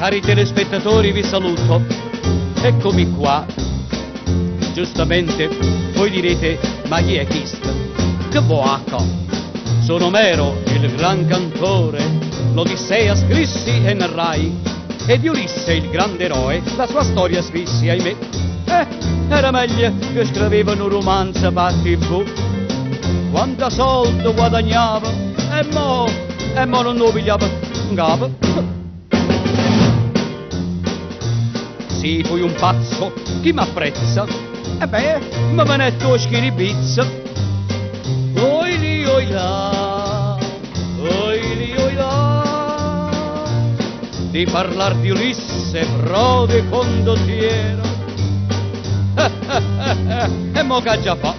Cari telespettatori, vi saluto. Eccomi qua. Giustamente voi direte, ma chi è chisto? Che vo' 'a ccà? Sono Omero, il gran cantore, l'Odissea scrissi e narrai, e di Ulisse, il grande eroe, la sua storia scrissi, ahimè. Eh, era meglio che scriveva un romanzo pa' TV. Quanta soldi guadagnava, e mo, e mo nun 'o pigliava 'ncapa. Sì, fui un pazzo, chi m'apprezza? E beh, mi venette 'o schiribizzo. Oi li oi là, oi li oi là, di parlar di Ulisse, prode condottiero. E mo ch'aggia fa?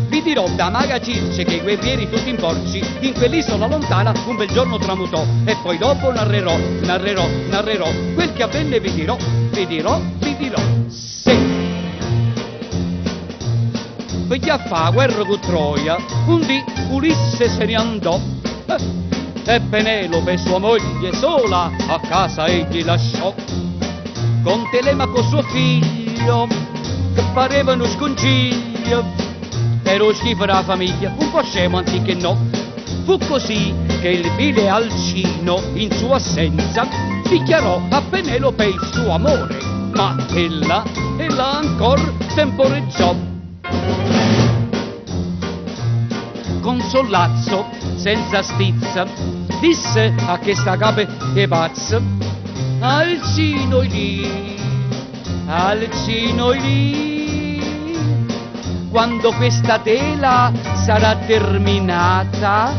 Vi dirò da maga Circe che i guerrieri tutti in porci in quell'isola lontana un bel giorno tramutò e poi dopo narrerò, narrerò, narrerò quel che avvenne vi dirò, vi dirò, vi dirò. Sì. Pe ghi' a fa 'a guerra cu Troia, un dì Ulisse se ne andò e Penelope sua moglie sola a casa egli lasciò. Con Telemaco suo figlio, che pareva nu scunciglio, era 'o schifo d' 'a famiglia, un po' scemo anziché no. Fu così che il vile Alcino, in sua assenza, dichiarò a Penelope il suo amore, ma ella, ella ancor temporeggiò. Con sollazzo, senza stizza, disse a chesta capa 'e pazza, Alcino oilì, Alcino oilì, quando questa tela sarà terminata,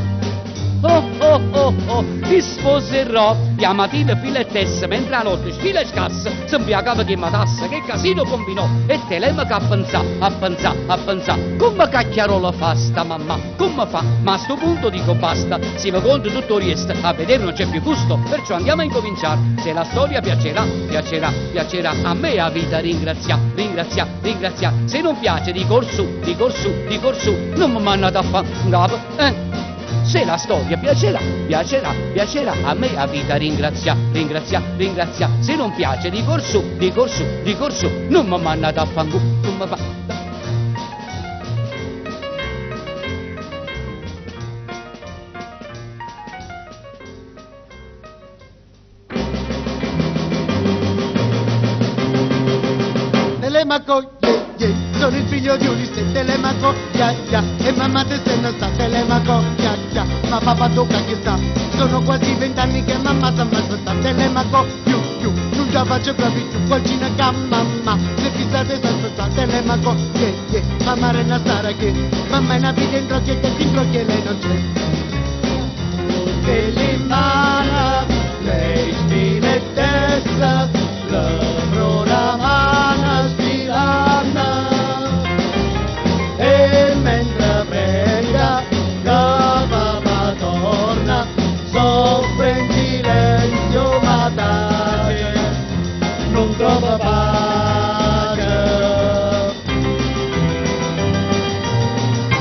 oh oh oh oh, ti sposerò, e 'a matina fila e tesse, mentre 'a notte sfila e scassa, se 'a capa che matassa, che casino combinò, e Telemaco a pensà, a pensà, a pensà, comme cacchiarola fa sta mammà, comme fa? Ma a sto punto dico basta, si vi conto tutto 'o riesto, a vedere non c'è più gusto, perciò andiamo a incominciare, se la storia piacerà, piacerà, piacerà, a me avita ringrazià, ringrazià, ringrazià, se non piace di corsù, di corsù, di corsù, nun me mannate a fa 'ncapa, eh. Se la storia piacerà, piacerà, piacerà, a me avita ringrazià, ringrazià, ringrazià, se non piace di corsù, di corsù, di corsù, nun me mannate a fa 'ncu, nun me fa. Telemaco, yeah, yeah, sono il figlio di Ulisse, Telemaco, yeah, yeah, e mamma te se ne sta, Telemaco, yeah, yeah, ma papà tocca che sta, sono quasi vent'anni che mamma sta m'aspetta, Telemaco, più, più, non ce la faccio proprio più, cucina che mamma, se fissate sta aspetta, Telemaco, yeah, yeah, mamma renna stara che, mamma è una vita dentro che, che dentro che lei non c'è. Telemana, lei sfila e testa, la mano sfilando e mentre prega che papà torna, soffre in silenzio ma tace, non trova pace.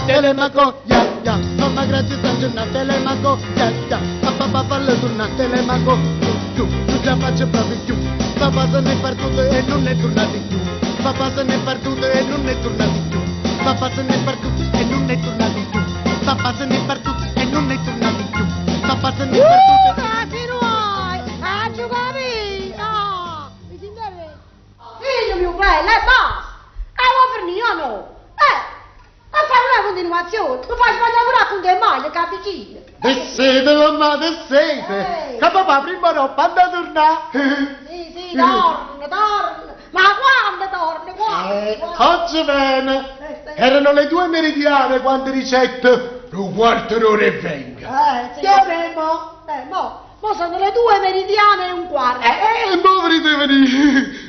Telemaco, ya, ya, mamma grazie sta giornata, Telemaco, ya, ya, ma papà fallo tornare, Telemaco, più, più, non ce la faccio proprio più, papà se n'è partito e non è tornato più, papà se n'è partito e non è tornato più, papà se n'è partito e non è tornato più, papà se n'è partito e non è tornato più, papà se n'è partito. Cazzi nuoi! Aggio capito! Mi sentite? Figlio mio bello, e basta! E va finire o no? Eh! A fare una continuazione, mi fai sbagliare pure a punto e maglia, capicino! Dessete, mamma, dessete! Ehi. Che papà prima o dopo anda a tornare! Sì, sì, torna, torna! Ma quando torna? Quando? Quando? Oggi bene! Eh, sì. Erano le due meridiane quando ricette un quarto d'ora e venga. Eh, sì. Che avremo? Mo, mo sono le due meridiane e un quarto. Eh, mo venite venire.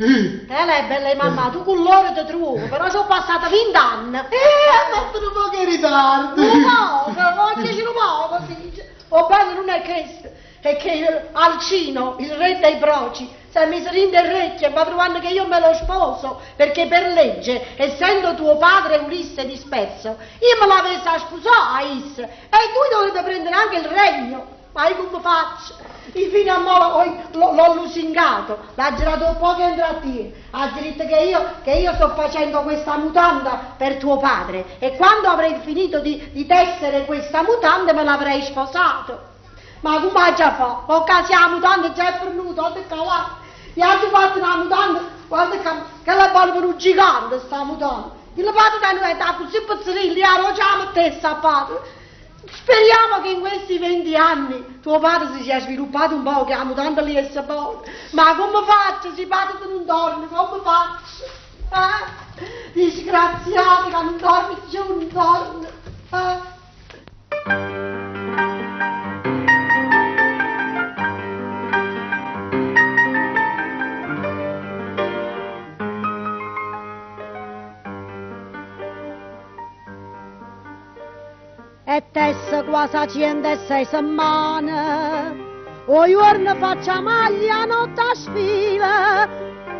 Eh, lei bella mamma, tu con loro ti trovi, però sono passata vent'anni. Eh, ha fatto un po' in ritardo. Un poco, oggi un poco, sì. O bello non è questo, è che Alcino, il re dei proci, si è messo in orecchie, ma trovando che io me lo sposo, perché per legge, essendo tuo padre Ulisse disperso, io me l'avessi a sposare a Is, e lui dovrebbe prendere anche il regno. Ma io come faccio? Io fino a mo l'ho lusingato, l'aggio dato un poco 'e trattiene, aggio detto che io, che io sto facendo questa mutanda per tuo padre e quando avrei finito di, di tessere questa mutanda me l'avrei sposato. Ma come aggia fa? Po' ca si 'a mutanda già è fernuta, guarda qua, guarda. Io aggio fatto una mutanda, guarda qua, chella è bona per un gigante sta mutanda. Chillo padre tene è accussì piccerillo, io arò ce 'a mettesse a padre? Speriamo che in questi 20 anni tuo padre si sia sviluppato un po', che 'a mutanda gli esce bona. Ma come faccio si padre nun dorme, come faccio? Eh? Disgraziato che non dorme più, non dorme. Eh? E tesse quasi a 106 semmane, 'O juorno faccio 'a maglia, 'a notte 'a sfilo,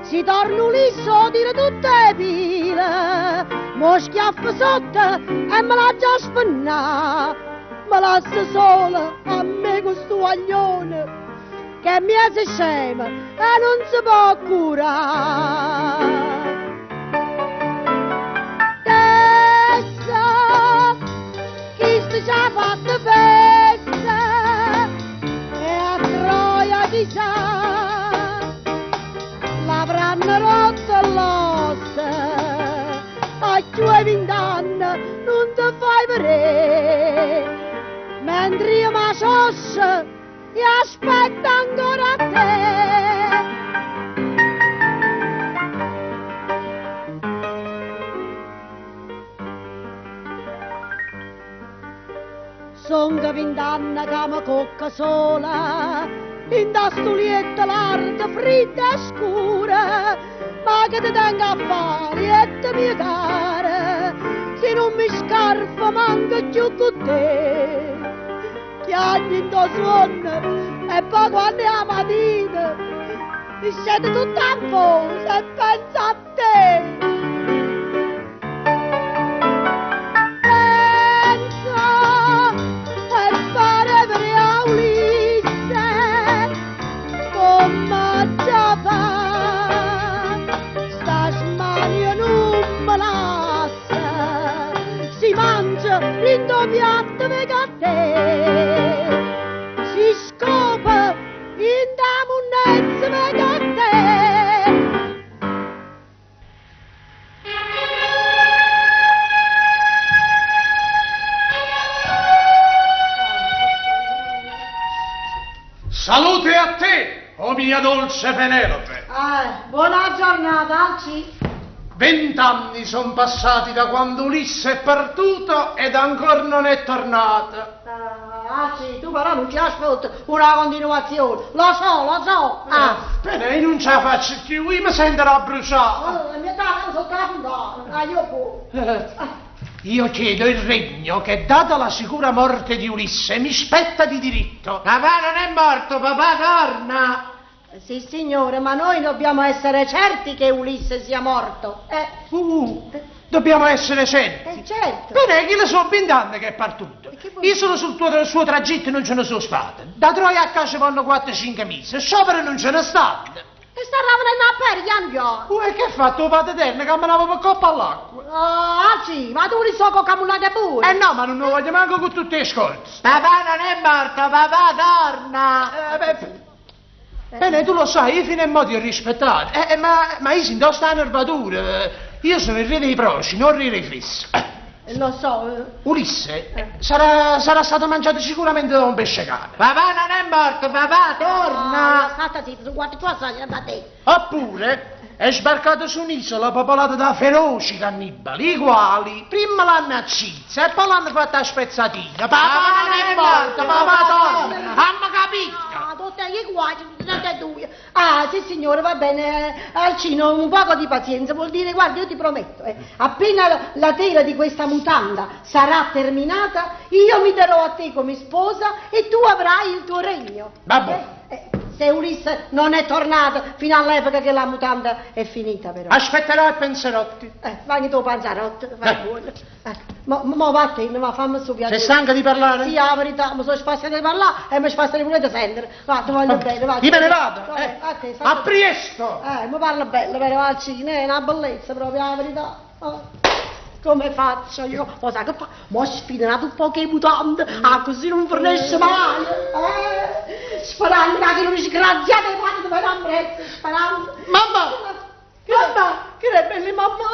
si torna Ulisse 'o tiro tutt' 'e pile, m' 'o schiaffo sotto e me l'aggia sfennà, me lassa sola a me cu stu guaglione che è miezo scemo e nun se po' curà. Tessa, chisto ce ha fatto festa e a Troia chissà l'avranno rotto l'ossa a cchiù 'e vint'anne nun te fai vedè mentre io m' 'a scioscio e aspetto ancora a te. Songo vint'anne ca me cocco sola 'int'a stu lietto largo, friddo e scuro, ma che te tengo a fa', lietto mio caro, si nun me scarfa manco cchiù cu te. Chiagno 'int' 'o suonno e poi quanno è 'a matina mi sceto tutta 'nfosa e penso a te. Penso e pare vedè a Ulisse comme aggia fa' sta smania nun me lassa si mangio dint' 'o piatto veco a te si scopo 'int' 'a munnezza veco a te. Salute a te, o mia dolce Penelope. Eh, buona giornata, Alci. Vent'anni sono passati da quando Ulisse è partuto ed ancora non è tornato. Ah, sì, tu però non ci aspetti una continuazione. Lo so, lo so. Ah. Bene, io non ce la faccio più, io mi sento abbruciato. Oh, la mia tavola sotto la fontana. Ah, io pure. Io chiedo il regno che, data la sicura morte di Ulisse, mi spetta di diritto. Papà non è morto, papà torna. Sì, signore, ma noi dobbiamo essere certi che Ulisse sia morto. Dobbiamo essere certi. Certo. Bene, che ne sono vent'anni che è partito. E che vuol Io sono sul tuo, suo tragitto e non ce ne sono stato. Da Troia a casa vanno 4-5 mesi, sciopero non ce ne stanno. E sta venendo a perdere, pian piano. Uè, che hai fatto, padre eterno, camminavo per coppa all'acqua? Ah, sì, ma tu li so con camminate pure. Eh no, ma non lo voglio manco con tutte le scorte. Papà non è morto, papà torna. Beh, bene, tu lo sai, io fino a mo ti ho rispettato. Ma io sin sta nervatura. Io sono il re dei proci, non il re dei fissi. Lo so. Ulisse sarà stato mangiato sicuramente da un pesce cane. Papà non è morto, papà torna. Ah, stata zitto, guarda qua, sai, da te. Oppure è sbarcato su un'isola popolata da feroci cannibali, i quali prima l'hanno uccisa e poi l'hanno fatta a spezzatina. Papà non è morto, papà torna. Hanno capito? Ah, tutte gli guai, tutte e due. Ah, sì signore, va bene, Alcino, un poco di pazienza, vuol dire, guarda, io ti prometto, appena la tela di questa mutanda sarà terminata, io mi darò a te come sposa e tu avrai il tuo regno. Vabbè. Se Ulisse non è tornato fino all'epoca che la mutanda è finita però. Aspetterò e penserò. Vai tu panzerotto, vai buono. Mo, mo vattene, ma fammi sto piacere. Sei stanca di parlare? Sì, la verità, mi sono spassata di parlare e mi spassata pure di sentire. Va, ti voglio bene, va. Io me ne vado. Vabbè, a te, A presto! Mi parla bello, però Alcina, è una bellezza proprio, la verità. Oh, come faccio io? Mo sai che fa? Mo sfido un po' che mutande, ah, così non finisce mai. Sperando che non disgraziate quando ti fanno prezzo, sperando. Mamma! Mamma, che è bella mamma!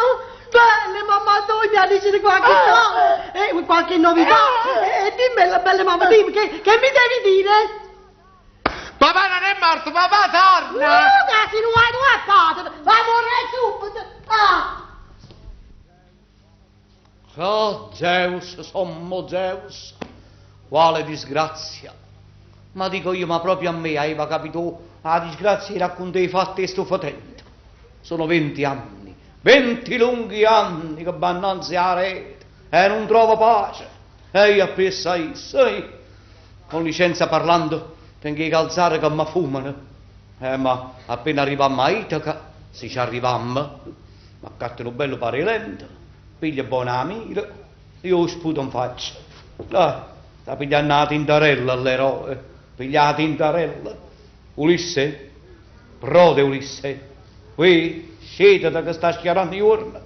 Bella mamma, tu mi dici qualche cosa, qualche novità. Dimmela, bella mamma, dimmi, che mi devi dire? Papà non è morto, papà torna! No, che se non hai tu è padre, va a morire subito! Ah! Oh Zeus, sommo Zeus, quale disgrazia! Ma dico io, ma proprio a me aveva capito la disgrazia di raccontare i fatti e sto fotente. Sono 20 anni, 20 lunghi anni che vanno innanzi alla rete e non trovo pace. E io appresso a isso, con licenza parlando, tengo i calzari che mi fumano. Ma appena arrivammo a Itaca, se ci arrivammo, ma accatto un bello parelento, piglia buona mira, io sputo in faccia. Ah, sta pigliando la tintarella all'eroe, piglia la tintarella. Ulisse, prode Ulisse, qui, scendete che sta schiarando il giorno,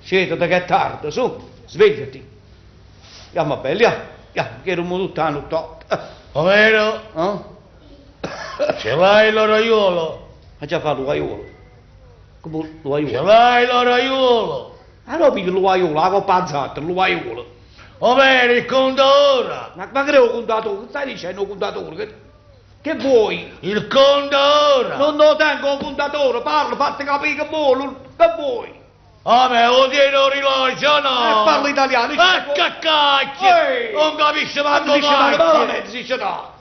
scendete che è tardi, su, svegliati. Andiamo belli, andiamo, che eravamo tutta la nottata. Omero, Eh? ce l'hai l'oraiuolo? Ha già fatto l'aiuolo. Come Ce l'aiuolo? l'hai l'oraiuolo? Allora piglio l'aiuolo, la coppa zatta, l'aiuolo. Omero, il conto ora! Ma credo contatore, stai dicendo contatore? Che vuoi? Il conto ora! Non lo tengo il contatore, parlo, fatti capire che vuoi, che vuoi? Omero, lo tieni l'orologio o no? Parlo italiano. Che cacchio! Ehi! Non capisci manco dice ma cacchio! veramente, dice no.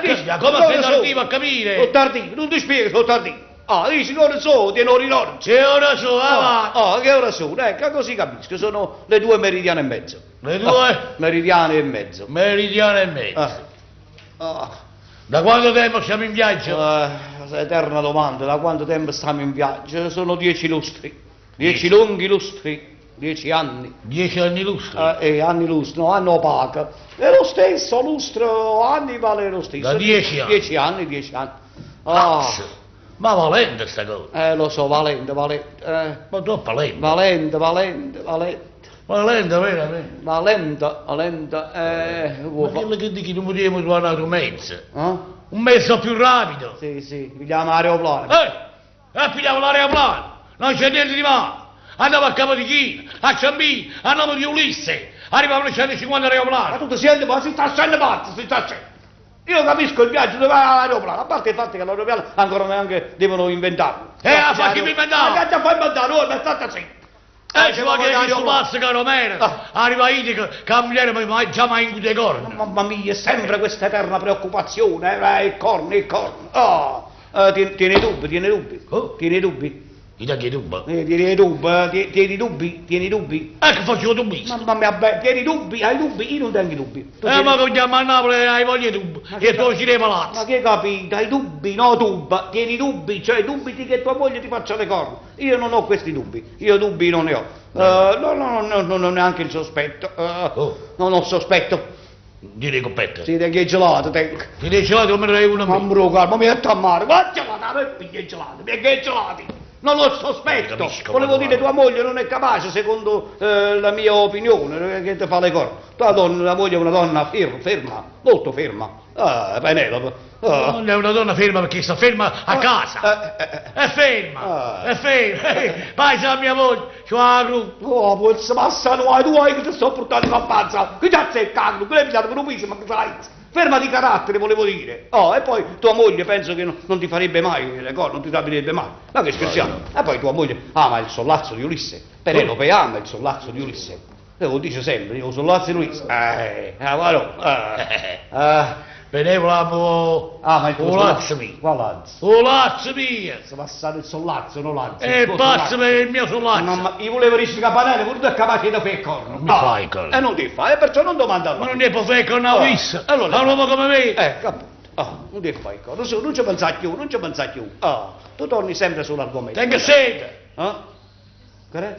Dice, Come non sei lo so. tardivo a capire? Sono tardivo, non ti spiego, sono tardivo. Ah, dici che ora sono, tieni l'orologio. Che ora sono, va, va. Oh, che ora sono? Ecco, così capisco, sono le 2:30. Le due? Ah, meridiane e mezzo. Meridiane e mezzo. Ah. Ah. Da quanto tempo siamo in viaggio? Eterna domanda, da quanto tempo stiamo in viaggio? Sono 10 lustri. 10 lunghi lustri, 10 anni. 10 anni lustri? Anni lustri, no, anno paga. È lo stesso, lustro, anni vale lo stesso. Da 10 anni? 10 anni, 10 anni. Ah. Cazzo, ma valente sta cosa. Lo so, valente, valente. Ma troppo valente. Valente, valente, valente. Valente, veramente. Valente, valente, Ma quello che dici, non potremmo trovare un altro mezzo. Eh? Un mezzo più rapido. Sì, sì, pigliamo l'aeroplano. Pigliamo l'aeroplano. Non c'è niente di male. Andiamo a Capodichino, a Ciambino, a nome di Ulisse. Arrivavano i 150 aeroplani. Ma tu ti senti, ma si sta scendendo pazzo, si sta scendendo. Io capisco il viaggio dove va l'aeroplano, a parte il fatto che l'aeroplano ancora neanche devono inventarlo. La faccio inventare! Ma che già fai inventare, ora, state zitto. Ci vuole che questo pazzo, caro Omero. Arriva a Itaca, che la moglie mi già mi ha incuto i corni. Mamma mia, sempre questa eterna preoccupazione, il corno, il corno. Oh, tieni dubbi, tieni dubbi. Oh. Tieni dubbi. Chi dà che dubbi? Tieni dubbi, tieni dubbi, tieni dubbi. Ecco, faccio dubbista. Mamma mia, beh, tieni dubbi, hai dubbi, io non tengo dubbi. Tu tieni Ma che andiamo a Napoli hai voglia di dubbi, e tu ci dei palazzi. Ma che capito, hai dubbi, no dubba, tieni dubbi, cioè dubiti che tua moglie ti faccia le corna. Io non ho questi dubbi, io dubbi non ne ho. No, no, no, no, no, neanche il sospetto. Oh. Non ho sospetto. Dire coppetta. Sì, tengo il gelato, tengo. Ti dei gelato come ne uno a me. Mamma calma, mi metto a mare, ma gelato, e piglia i gelati, piglia i gelati. Non ho sospetto. Capisco, Volevo ma dire, tua moglie non è capace, secondo la mia opinione, che ti fa le corna. Tua donna, la moglie è una donna ferma, molto ferma. Ah, Penelope. Ah. Non è una donna ferma perché sta ferma a casa. È ferma, è ferma. Vai, sa mia moglie, c'ho la gru. Oh, poi passa no, tu hai che ti sto portando la pazza. Che già sei caldo, quello è pigliato per un piso, ma che sai? Ferma di carattere, volevo dire. Oh, e poi tua moglie penso che non ti farebbe mai le corna, non ti trapirebbe mai. Ma che scherziamo? E poi tua moglie ama il sollazzo di Ulisse. Penelope ama il sollazzo di Ulisse. Lo dice sempre, io sollazzo di Ulisse. Guarda. Penelope ama Ah, ma il tuo sollazzo sollazzo mio. Qual lazzo? Sollazzo mio. Se passare il sollazzo, non lazzo. E Il tuo pazzo sollazzo. per il mio sollazzo. No, ma io volevo riuscire a Penelope, pure tu è capace di fare il corno. Non mi No. fai il corno. E non ti fa, e perciò non domanda Ma non è può fare il corno a Oh, Ulisse. allora A un uomo come me. Ecco, appunto. Ah, nun te fai coro, su, nun ce pensà più, nun ce pensà più. Ah, tu torni sempre sull'argomento. Tengo sete! Ah? Che è?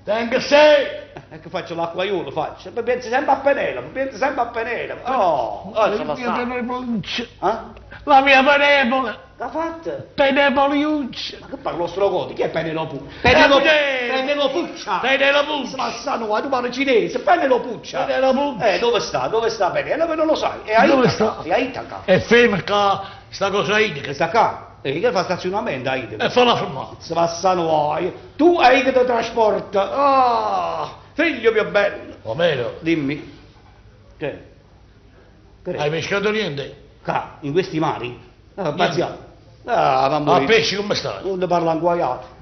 Tengo sete! E che faccio l'acquaiolo, faccio? Mi pensi sempre a Penelope, pensi sempre a Penelope. Oh, oh, ce la mia sta. Penelope. Ah? La mia Penelope! Che ha fatto? Penelope! Ma che parlo strogoto? Chi è Penelope? Penelope! Penelopuccia! Penelope! Ma sanno, tu parli cinese, Penelopuccia! Penelope! Dove sta? Dove sta Penelope? Non lo sai. È a Dove Itaca. sta? È a Itaca. È ferma qua, sta cosa Itaca. Sta qua. E che fa stazionamento a Itaca? E fa la fermata. Si passano guai. Tu hai che ti trasporta. Ah, figlio mio bello. Omero, Dimmi. Che? Che è? hai pescato niente? Qua, in questi mari? Ah, pazzia. Ah, mamma A mia. pesci come stai? Non ne parla inguaiato.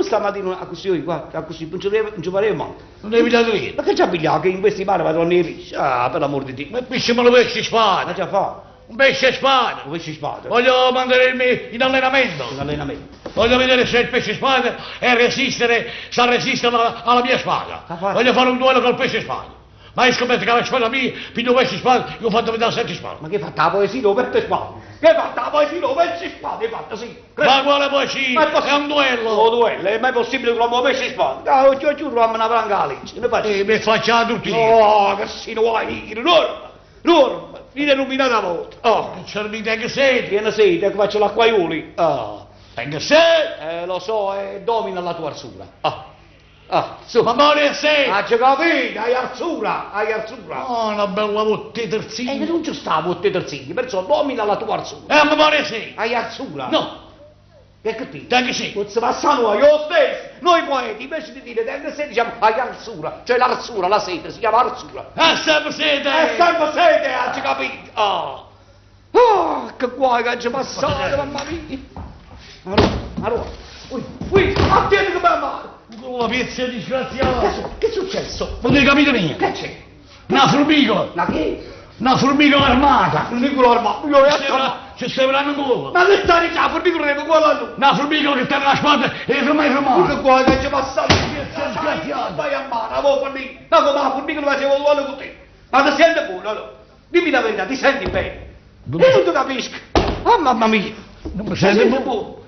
Stamattina così, guarda, così, non ci pareva, non ci pareva manco. Non devi dare niente. Ma che c'ha pigliato che in questi mari vanno i pesci? Ah, per l'amor di Dio. Ma il pesce me lo pesce Ma spada. già fa? Un pesce spada. Un pesce spada. Voglio mantenermi in allenamento. In allenamento. Voglio vedere se il pesce spada è resistere, sa resistere alla, alla mia spada. Ah, fa- Voglio fare un duello col pesce spada. Ma io scommetto che la spada mia, più un pesce spada, io ho fatto vedere sette spade. Ma che hai fatto la poesia dove pesce spada? Che hai fatto la poesia dove pesce spada? Hai fatto sì. Ma quale poesia? Ma è È un duello. Oh, duello, è mai possibile che l'uomo pesce spada? Ah, oggi oggi troviamo una branca a legge. Ne faccio. E mi faccia tutti. Oh, che si vuoi, norma, norma, fine illuminata volta. Oh, Non c'è mica che sete. viene sete, che faccio l'acquaioli. Oh. Tengo sete. Lo so, domina la tua arsura. Ah, ah, su. Ma muore sete. Ah, c'è capito, hai arsura, hai arsura. Oh, una bella botte E terzina. non ci stavo te terzini, perciò domina la tua arsura. E mi muore sete. Hai arsura? No, Che che ti? tengo sete. Non si passa noi, io stesso. Noi poeti, invece di dire tengo sete, diciamo hai arsura. Cioè l'arsura, la sete, si chiama arsura. È sempre sete. È sempre sete, hai capito? Ah, ah, che guai che ci passato, mamma mia. Allora, allora, ui, ui, attenti che mi male. Una pezza Che, disgraziata. che è successo? Non hai capito niente. Che c'è? Una formicola. Ma che? Una formicola armata. Formicola armata, io Ci sembra- Ci sembra ancora. Ma che stai dicendo? Formicola è uguale a lui. Una formicola che tiene la spada e ormai Che fermata. guai che ci passato? Disgraziato. Vai a mano, avevo formicola. Ma come la formicola faceva uguale con te? Ma ti senti buono, allora? Dimmi la verità, ti senti bene? Dove- Io non ti capisco. Oh, mamma mia. Non mi Ti sento senti buono. buono?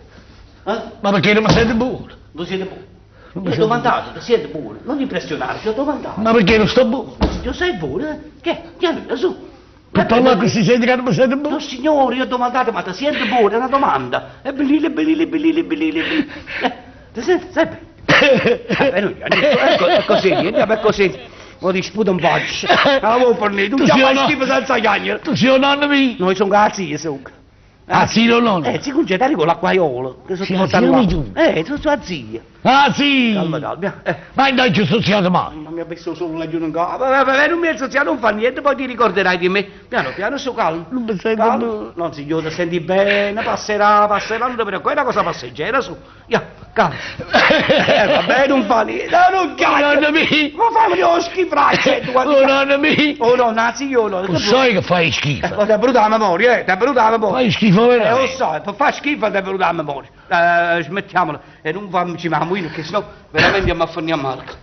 Eh? Ma perché non mi sento buono? Non siete buono? Non mi Ti ho sento domandato, ti siete buono? Non impressionare, ti ho domandato. Ma perché non sto buono? Io sei buono, eh? Che? Chiamila su. Per parlare con questi senti che non mi sento No buono? signore, io ho domandato, ma ti senti buono? È una domanda. È bellile, bellile, bellile, bellile. bellile. Ti senti, stai bene? Eh, lui, ecco, è così, andiamo, è così. Mo ti sputo in faccia. Ah, vuoi fornire? Tu Tu già sei fai una- schifo senza chiacchiere. Tu sei un nonno mio. Noi sono cazzi, sono. Ah, sì, o nonno? Sì, congedare con l'acquaiolo. Che sono Sì, portato zio là. mi tu. Sono sua zia. Ah, sì. Calma, calma. Ma non ci sono stato mai. Ma mi ha messo solo laggiù in capo. Vabbè, vabbè, non mi è zia, non fa niente, poi ti ricorderai di me. Piano, piano, su calmo. Non mi sento Calmo. buono. No, signore, ti senti bene, passerà, passerà, non ti preoccupare, è una cosa passeggera, su. Ya, calma. Vabbè, non fa niente, no, non chiacchiera. Nonno mio. Ma fammi lo schifo, guarda. Oh, nonno mio. Oh no, no, signore. Lo sai che fai schifo. Ti è venuta la memoria, ti è venuta la memoria. Fai schifo lo veramente. so, per fa schifo ti è venuta la memoria. Smettiamola e non fammici mamma perché sennò veramente andiamo a finire a marca.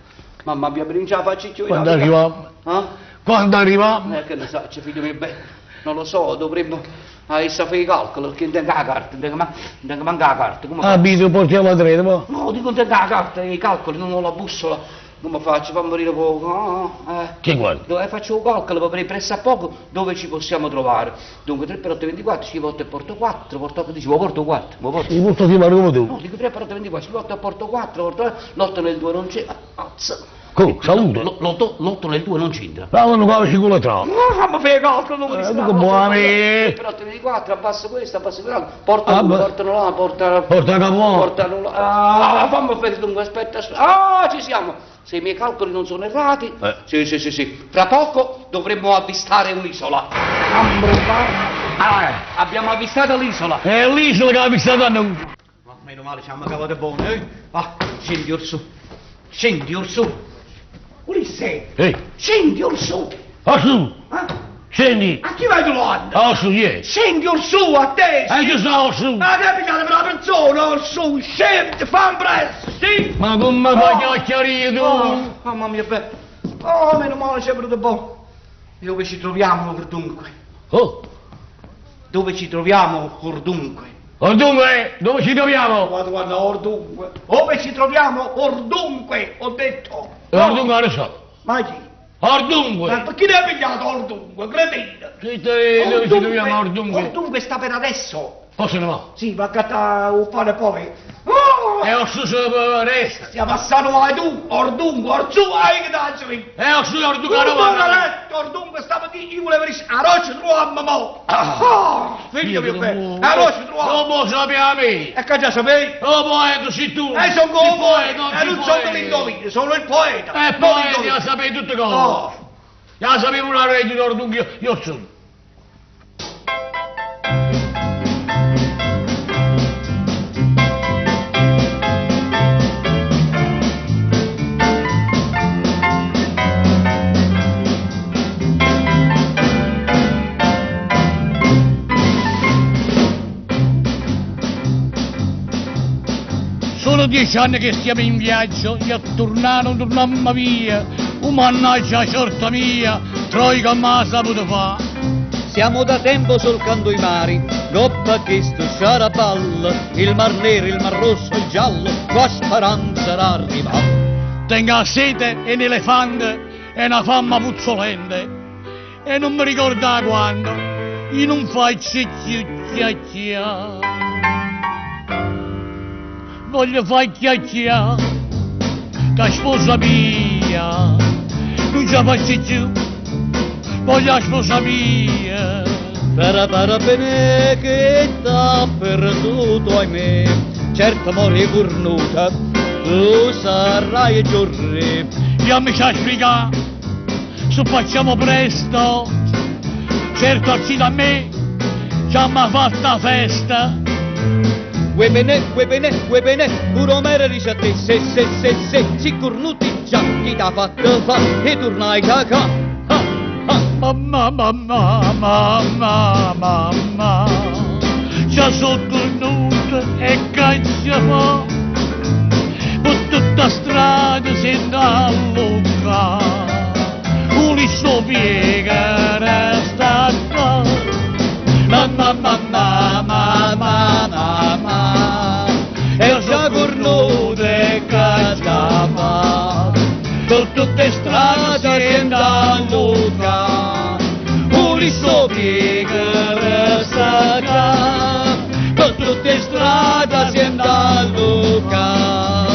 Mamma mia, non ce la faccio più. Quando arriviamo? Eh? Quando arriviamo? Che ne so, c'è figlio mio bello. Non lo so, dovremmo adesso fare i calcoli, perché non tengo la carta, non tengo, non tengo manco la carta. Come Ah, faccio? Vito, portiamo a treno, ma. No, dico non tengo la carta, i calcoli, non ho la bussola. Come faccio? Fammi morire poco. Ah, eh. Che guarda? Dove faccio un calcolo per presso a poco dove ci possiamo trovare. Dunque 3 per 8 24, 5 8 e porto 4, porto dicevo porto 4, ma porto. Il porto di come tu. No, dico 3 per 8 24, 5 8 e porto 4, porto l'8 nel 2 non c'è. Azza. Co, saluto. L'8 nel 2 non c'entra. Ma non qua ci culo troppo. No, fammi fare calcolo, non mi Tu che buoni. 3 per 8 24, abbasso questo, abbasso quell'altro, porta Ah, uno, beh. portano là, porta Porta capo. Portano là. Ah, fammi fare dunque, aspetta, aspetta. Ah, ci siamo. Se i miei calcoli non sono errati. Eh. Sì, sì, sì, sì. Fra poco dovremmo avvistare un'isola. Ah, abbiamo avvistato l'isola. È l'isola che ha visto a noi. Ma meno male, siamo cavate buone, eh? Ah, scendi orsù. Scendi orsù. Ulisse, Ehi, scendi orsù. ah su, Ah, scendi. a chi vai trovando? Ah su, yeah. Scendi orsù a te. E che sta su? Ma che pigliate per la persona orsù? Scendi, fa presto, sì. Ma come fai chiacchierare tu? Oh, mamma mia, beh. Oh, meno male c'è venuto buono. E dove ci troviamo per dunque? Oh, Dove ci troviamo, ordunque? Ordunque, dove ci troviamo? Madonna, ordunque. Dove ci troviamo, ordunque, ho detto. Ordunque, lo so. Ma chi? Ordunque. Ma perché ne hai pigliato ordunque, cretino? Sì, dove ci troviamo, ordunque? Ordunque sta per adesso. Posso no? Sì, va a cattare un pane poi. Oh! E ho su resta. Stiamo passando vai tu, ordunque, orzù, hai che dacci. E ho su ordunque, Ordunque, letto, ordunque, stamattina io volevo dire, a roccia troviamo mo. Ah, figlio mio bello, a roccia troviamo. Non lo sappiamo me. E che già sapevi? Oh, poeta, sei tu. E sono Si come poeta, e non sono l'indovino, sono il poeta. E non poeta, l'indovino. ya sapevi tutte cose. Oh. Ya sapevo una rete di ordunque, io sono. Sono 10 anni che stiamo in viaggio, io tornare non tornammo via. Oh, mannaggia sorta mia, Troica m'ha saputo fa. Siamo da tempo solcando i mari, goppa che sto sciaraballa, il mar nero, il mar rosso, il giallo, qua speranza d'arriva. Tengo sete e un elefante e una fama puzzolente. E non mi ricordo quando io non faccio più chiacchiera. Voglio fare chiacchiera, che sposa mia, non ce la faccio più. Voglio la sposa mia. Para para bene che t'ha perduto ahimè, certo mori cornuta, tu sarai giorni. Io mi sa spiegare, se facciamo presto, certo a me, già mi ha fatta festa. Ue bene, ue bene, ue bene, pure Omero dice a te, se, se, se, se, si cornuti già, chi t'ha fatto fa, e tornai cacà. Ah, ah. Mamma, mamma, mamma, mamma, già sono tornato e caccia fa, per tutta strada senza luca, Ulisse piega resta qua. Mamma, mamma, mamma, mamma, E già cornuto e caccia fa, per tutte strade strada senza senza luca, Ulisse piega resta qua, per tutte strade senza luca,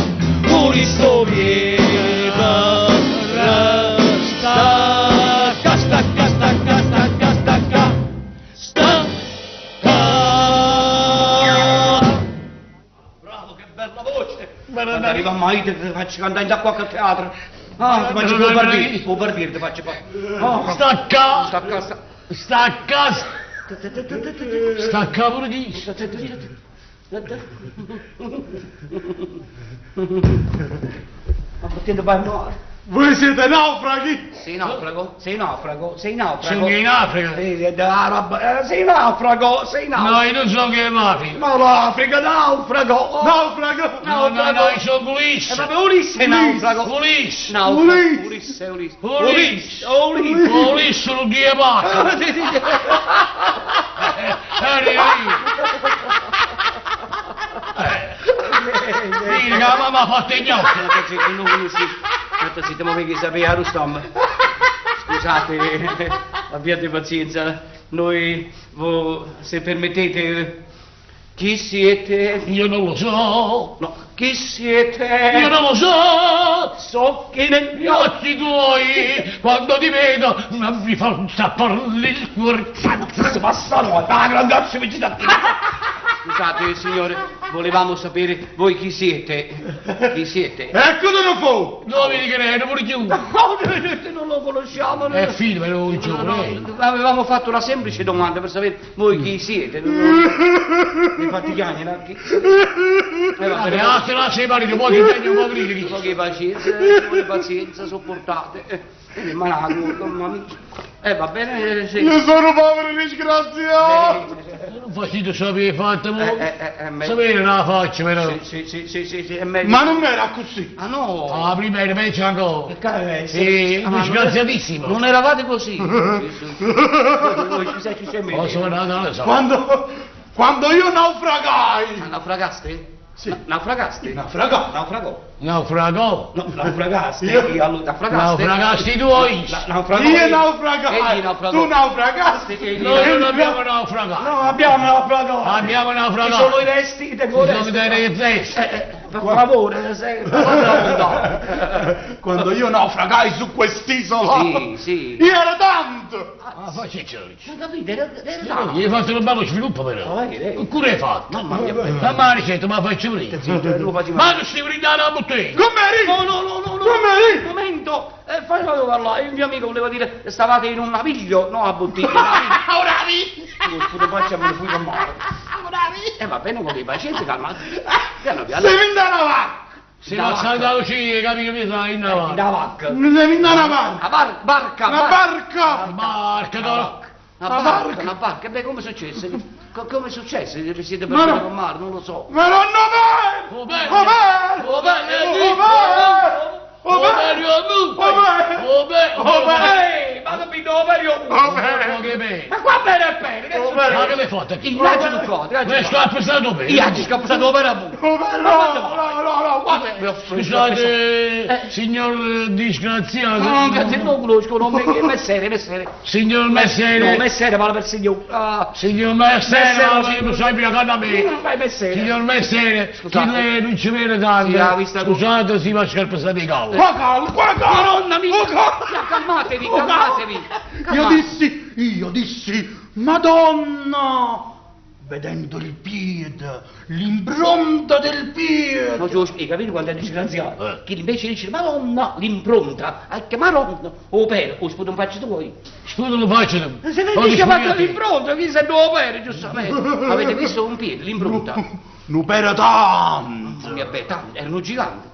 Ulisse piega resta qua, sta qua, sta qua, sta qua, sta qua, sta qua. Bravo, che bella voce. Bella, Quando bella. arriva mai ti faccio cantare da qualche teatro. Ah, ti faccio Bella, il bella. barbiere, il barbiere ti faccio fare. Oh, Stacca, sta a casa. stacca, stacca pure di. Ma potete vai male. Voi siete naufraghi? Sei naufrago? Sei naufrago? Sei naufrago? Sono in Africa. Sì, arabo. Sei naufrago? Sei naufrago? No, io non sono che in Africa. Ma l'Africa, naufrago! Oh. Naufrago! No, no, no, io sono Ulisse. E vabbè, Ulisse è naufrago! Ulisse. Naufrago. Ulisse. Ulisse, Ulisse. Ulisse. Ulisse. Ulisse lo dio pazzo. Sì, sì, sì. Arriva lì. Dire che la mamma ha fatto i gnocchi. Aspetta, sì, non conosci. Aspetta, sì, mo che sapeva Rustam. Scusate, abbiate pazienza. Noi, voi, se permettete, chi siete? Io non lo so. No, chi siete? Io non lo so. So che nel Gli occhi tuoi, quando ti vedo, mi fa saltare il cuore. Passano, la grandezza mi ci dà. Scusate, signore, volevamo sapere voi chi siete. Chi siete? Ecco dove fu! Dove ti credo, pure chiuso. No, noi non lo conosciamo. È figlio, però un No, giovane. no, avevamo fatto una semplice domanda per sapere voi chi siete. Non- Mi fate chiamare anche. Va bene. Ragazzi, lascia i marito, poi ti tengo un po' di Un po' di pazienza, un po' di pazienza, sopportate. Ma la, mamma mia. Va bene, sì. Io sono povero disgraziato! Eh, Non facite sapere 'e fatte mo. Eh, Se vede la faccia però. Sì, sì, sì, sì, sì, è meglio. Ma non era così. Ah no! Ah, prima era peggio ancora. Che Sì, Ah, ma non- disgraziatissimo. Non eravate così. Sì, sì. Voi ci sei, ci sei Oh, sono meglio. andato, lo so. Quando io naufragai. Ah, Naufragaste? Sì. Naufragaste? Naufragò. Naufragò. Naufragò. No, naufragaste. Io- Io allora naufragaste. Naufragasti tu o io? Naufragò. Io Egli naufragai. naufragò. Tu naufragasti. Egli Noi non abbiamo naufragato. No, abbiamo naufragato. Abbiamo Ci naufragato. sono i resti, tengo i Ci sono resti. dei resti. Per favore, se... Quando io naufragai su quest'isola. Sì, sì. Io ero tanto. Ah, facci ciò. Ma capite, era Gli hai fatto un bello sviluppo però. Oh, Che cura hai fatto? Mamma mia, Ma mi ha ricetto, ma faccio prima. Zitto, lo facciamo. Ma non stai brindando la bottiglia. Come eri? No, no, no, no, no. Come eri? Un momento, fai parlare. Il mio amico voleva dire stavate in un naviglio, no a bottiglia. Ora vi. Io sputo faccia me ne fui con mare. Va bene, con pazienza, calma. Piano piano. Sei vinta una vacca. Se va a Santa Lucia, capito che stai in avanti. Una vacca. Sei vinta una vacca. Una barca. Una barca. Barca, no. Una barca, una barca. Beh, come è successo? Come è successo? Vi siete Ma perduti no. con mare, non lo so. Ma non è! Oh, bene. Oh, Oh, bene. Oh, Oh, bene! bene, oh, Oh, bene! Oh, bene. Oh, bene! Ehi, ma capito, Operio! Oh, bene! Che bene. Ma qua bene è bene! Che Oh, succede? Ma che l'hai fatta? Il viaggio tu qua, Mi sta pesando bene. Io ci scappato opera pure. Oh, bene! No, no, no, no, guarda! Scusate, signor disgraziato. No, grazie, non conosco, non mi messere, messere. Signor Messere. No, messere parla per signor. Ah, Signor Messere, Messere, non sai più che a me. vai messere. Signor Messere, chi Scusate. lei non ci vede tanto. Sì, ha visto- Scusate, si va a scarpestare di cavolo. Qua calma, qua calma! Madonna mia! Oh, calma! Ya, calmatevi, Oh, calma! calmatevi. Io Calmatevi. dissi, io dissi, Madonna! Vedendo il piede, l'impronta del piede! Non ce lo spiega, capito quando è disgraziato? Eh. Chi invece dice, Madonna, l'impronta, anche Madonna, o per, o sputo un faccio tu. Scusa, lo faccio. Se ne Lo dice dico fatto io a te. l'impronta, chi se lo opera, giustamente. Avete visto un piede, l'impronta? Non per tanto! Mamma mia, beh, tanto, era un gigante.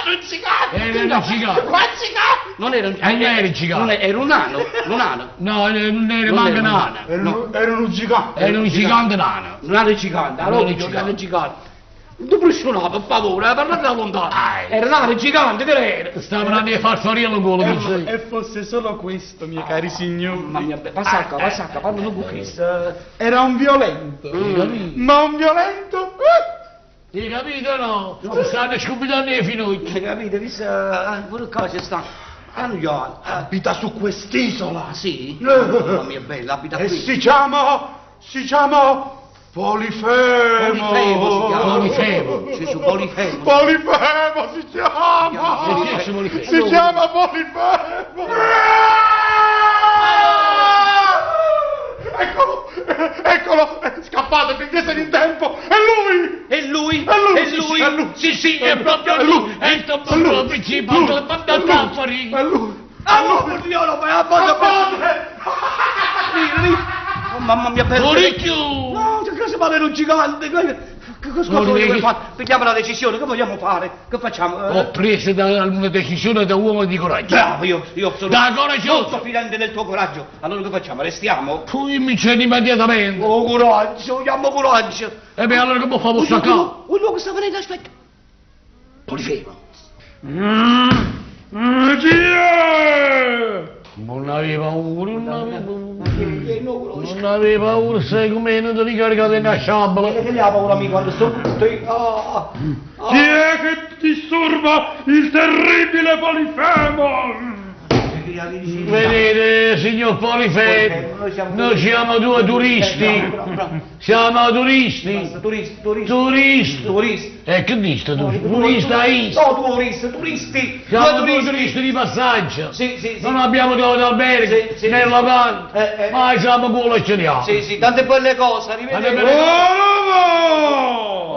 Non gigante! Era un gigante. Qua gigante! Non era un Non era un gigante. Non era un nano, un nano. No, non era Non manco era un nano. Era, No. un, era un gigante! Era un gigante nano. Non era un gigante, allora Non era un un gigante. gigante. Tu bruscionava, per favore, parlate da lontano. Ai. Era un nano gigante, che era? Stava andando a far farina il culo, mi sai. E fosse solo questo, miei cari signori. Mamma mia, beh, passa qua, passa qua, parla tu con Cristo. Era un violento. Ma un violento? Hai capito o no? Stanno scompitando i finocchi. Hai capito? Visto, pure qua ci sta. Ah, non io. Abita su quest'isola! Ah, sì? Mamma mia, bella, abita E qui. si chiama, si chiama Polifemo! Polifemo si chiama. Polifemo. Sì, su Polifemo. Polifemo si chiama! Sì, sì, Polifemo. Si chiama Polifemo! Eccolo! Eccolo! Scappate finché siete in tempo! È lui! E lui? È lui! E lui? È lui! Sì, sì, è proprio lui. È il lui! principale della banda È lui! Caffari. È lui! Ah, no, Dio, lo fai a banda Padre! Lì, lì. Oh, mamma mia, bella. Orecchio! No, che cosa parla un gigante? Che cosa Non vogliamo vedi? fare? Prendiamo la decisione, che vogliamo fare? Che facciamo? Eh? Ho preso una decisione da uomo di coraggio. Bravo, io sono Da coraggioso. molto fidente del tuo coraggio. Allora che facciamo? Restiamo? Poi mi c'è immediatamente. Oh, coraggio, vogliamo coraggio. E beh, allora come famo Un sta qua? luogo sta venendo, aspetta. Polifemo. Chi è? Non avevo paura, non avevo paura. Non avevo paura, sai come non ti ricaricate una sciabola. Che ne ha paura amico quando sto... Ah, Chi è che disturba il terribile Polifemo? Vedete, signor Polifemo, noi siamo due turisti. Siamo turisti. Turisti, turisti. Turisti. Turisti. E che dici tu? Turista is. No, turisti, turisti. Siamo Due due turisti di passaggio. Sì, sì, sì. Non abbiamo trovato alberghi, Sì, sì. né locali, ma siamo culo e ce li ha. Sì, sì, tante belle cose, Tante arrivederci. belle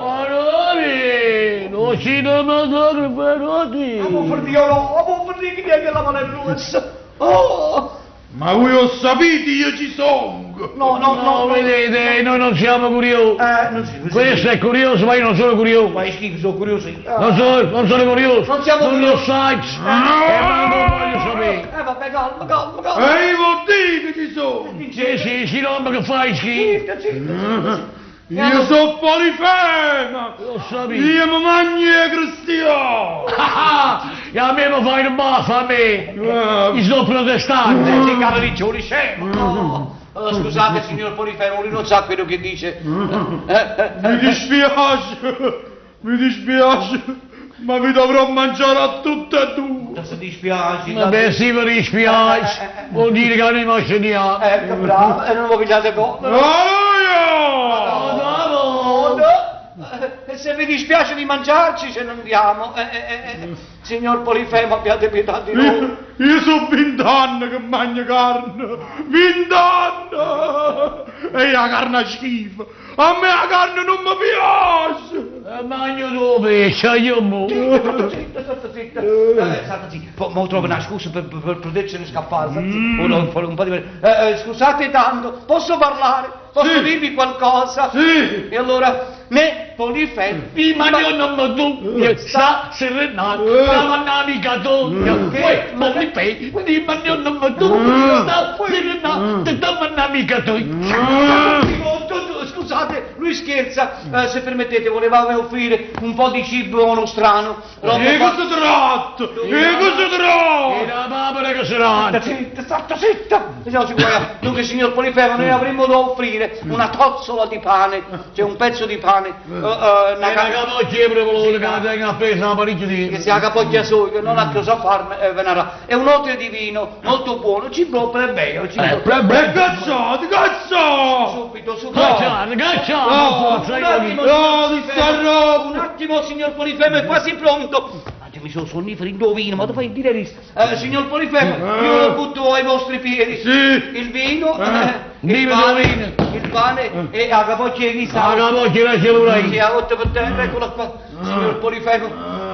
Allora, non ci Ah, ma per Dio no, ma per Dio che neanche la mano è rossa. Oh! Ma voi lo sapete, io ci sono! No, no, no, No, vedete, noi non siamo curiosi. Non si, Questo è curioso, ma io non sono curioso. Ma è schifo, sono curioso io. Non sono, non sono curioso. Non siamo Non lo curiosi. sai. E manco voglio sapere. Vabbè, calma, calma, calma. E io vuol dire che ci sono! Sì, sì, sì, no, ma che fai schifo? Zitta, zitta, zitta. Io sono Polifemo! Lo sapevo. Io mi mangio i cristiani! Ah, e a me mi fai un baffo, a me. Eh, Io sono protestante. Sì, caro Riccioli, scemo. No. Scusate, signor Polifemo, lui non sa quello che dice. Mi dispiace, mi dispiace, ma vi dovrò mangiare a tutte e due. Se dispiace. Vabbè, sì, mi dispiace. Vuol dire che noi mangiamo. Ecco, bravo, e non lo pigliate conto. Alleluia! Bravo! E se vi dispiace di mangiarci, ce ne andiamo. Signor Polifemo, abbiate pietà di noi. Io, io sono vent'anni che mangio carne, vent'anni! E la carne è schifo, a me la carne non mi piace! Mangio due pesce, io mo. Zitta, zitta, zitta, zitta. State zitta. Mo trovo una scusa per, per, per potercene scappare. State zitta. Ora un po', un po' di... Scusate tanto, posso parlare? Posso Sì. dirvi qualcosa? Sì. E allora, né Polifemo... Mi mangio non mi tu, sta serenata, la manamica tu, poi mi pei, mi mangio non mi tu, sta serenata, la manamica tu. Scusate, lui scherza, se permettete volevamo offrire un po' di cibo nostrano. Roba E fatta- cosa tratto? E cosa E tratto? la papera che sarà? Zitta, zitta, zitta! Vediamo qua. Dunque, signor Polifemo, noi avremmo da offrire una tozzola di pane, cioè un pezzo di pane, una E la ca- capocchia è proprio che la tengo appesa a parecchio che tempo. sia capocchia soia, non ha cosa farne, ve ne rà. È un otre di vino molto buono, cibo plebeo, cibo Plebeo. E cazzate, cazzate! Subito, subito. Cacciare, cacciare, No, forza, Un attimo, io No, signor di sta Polifemo, roba! Un attimo, signor Polifemo, è quasi pronto. Ma mi sono sonnifero in vino, ma tu fai dire ris. Signor Polifemo, io lo butto ai vostri piedi. Sì. Il vino, il Viva pane, il vino. il pane e la capocchia di La sale. capocchia la c'è pure Sì, io. la rotto per terra, eccola qua. Signor Polifemo,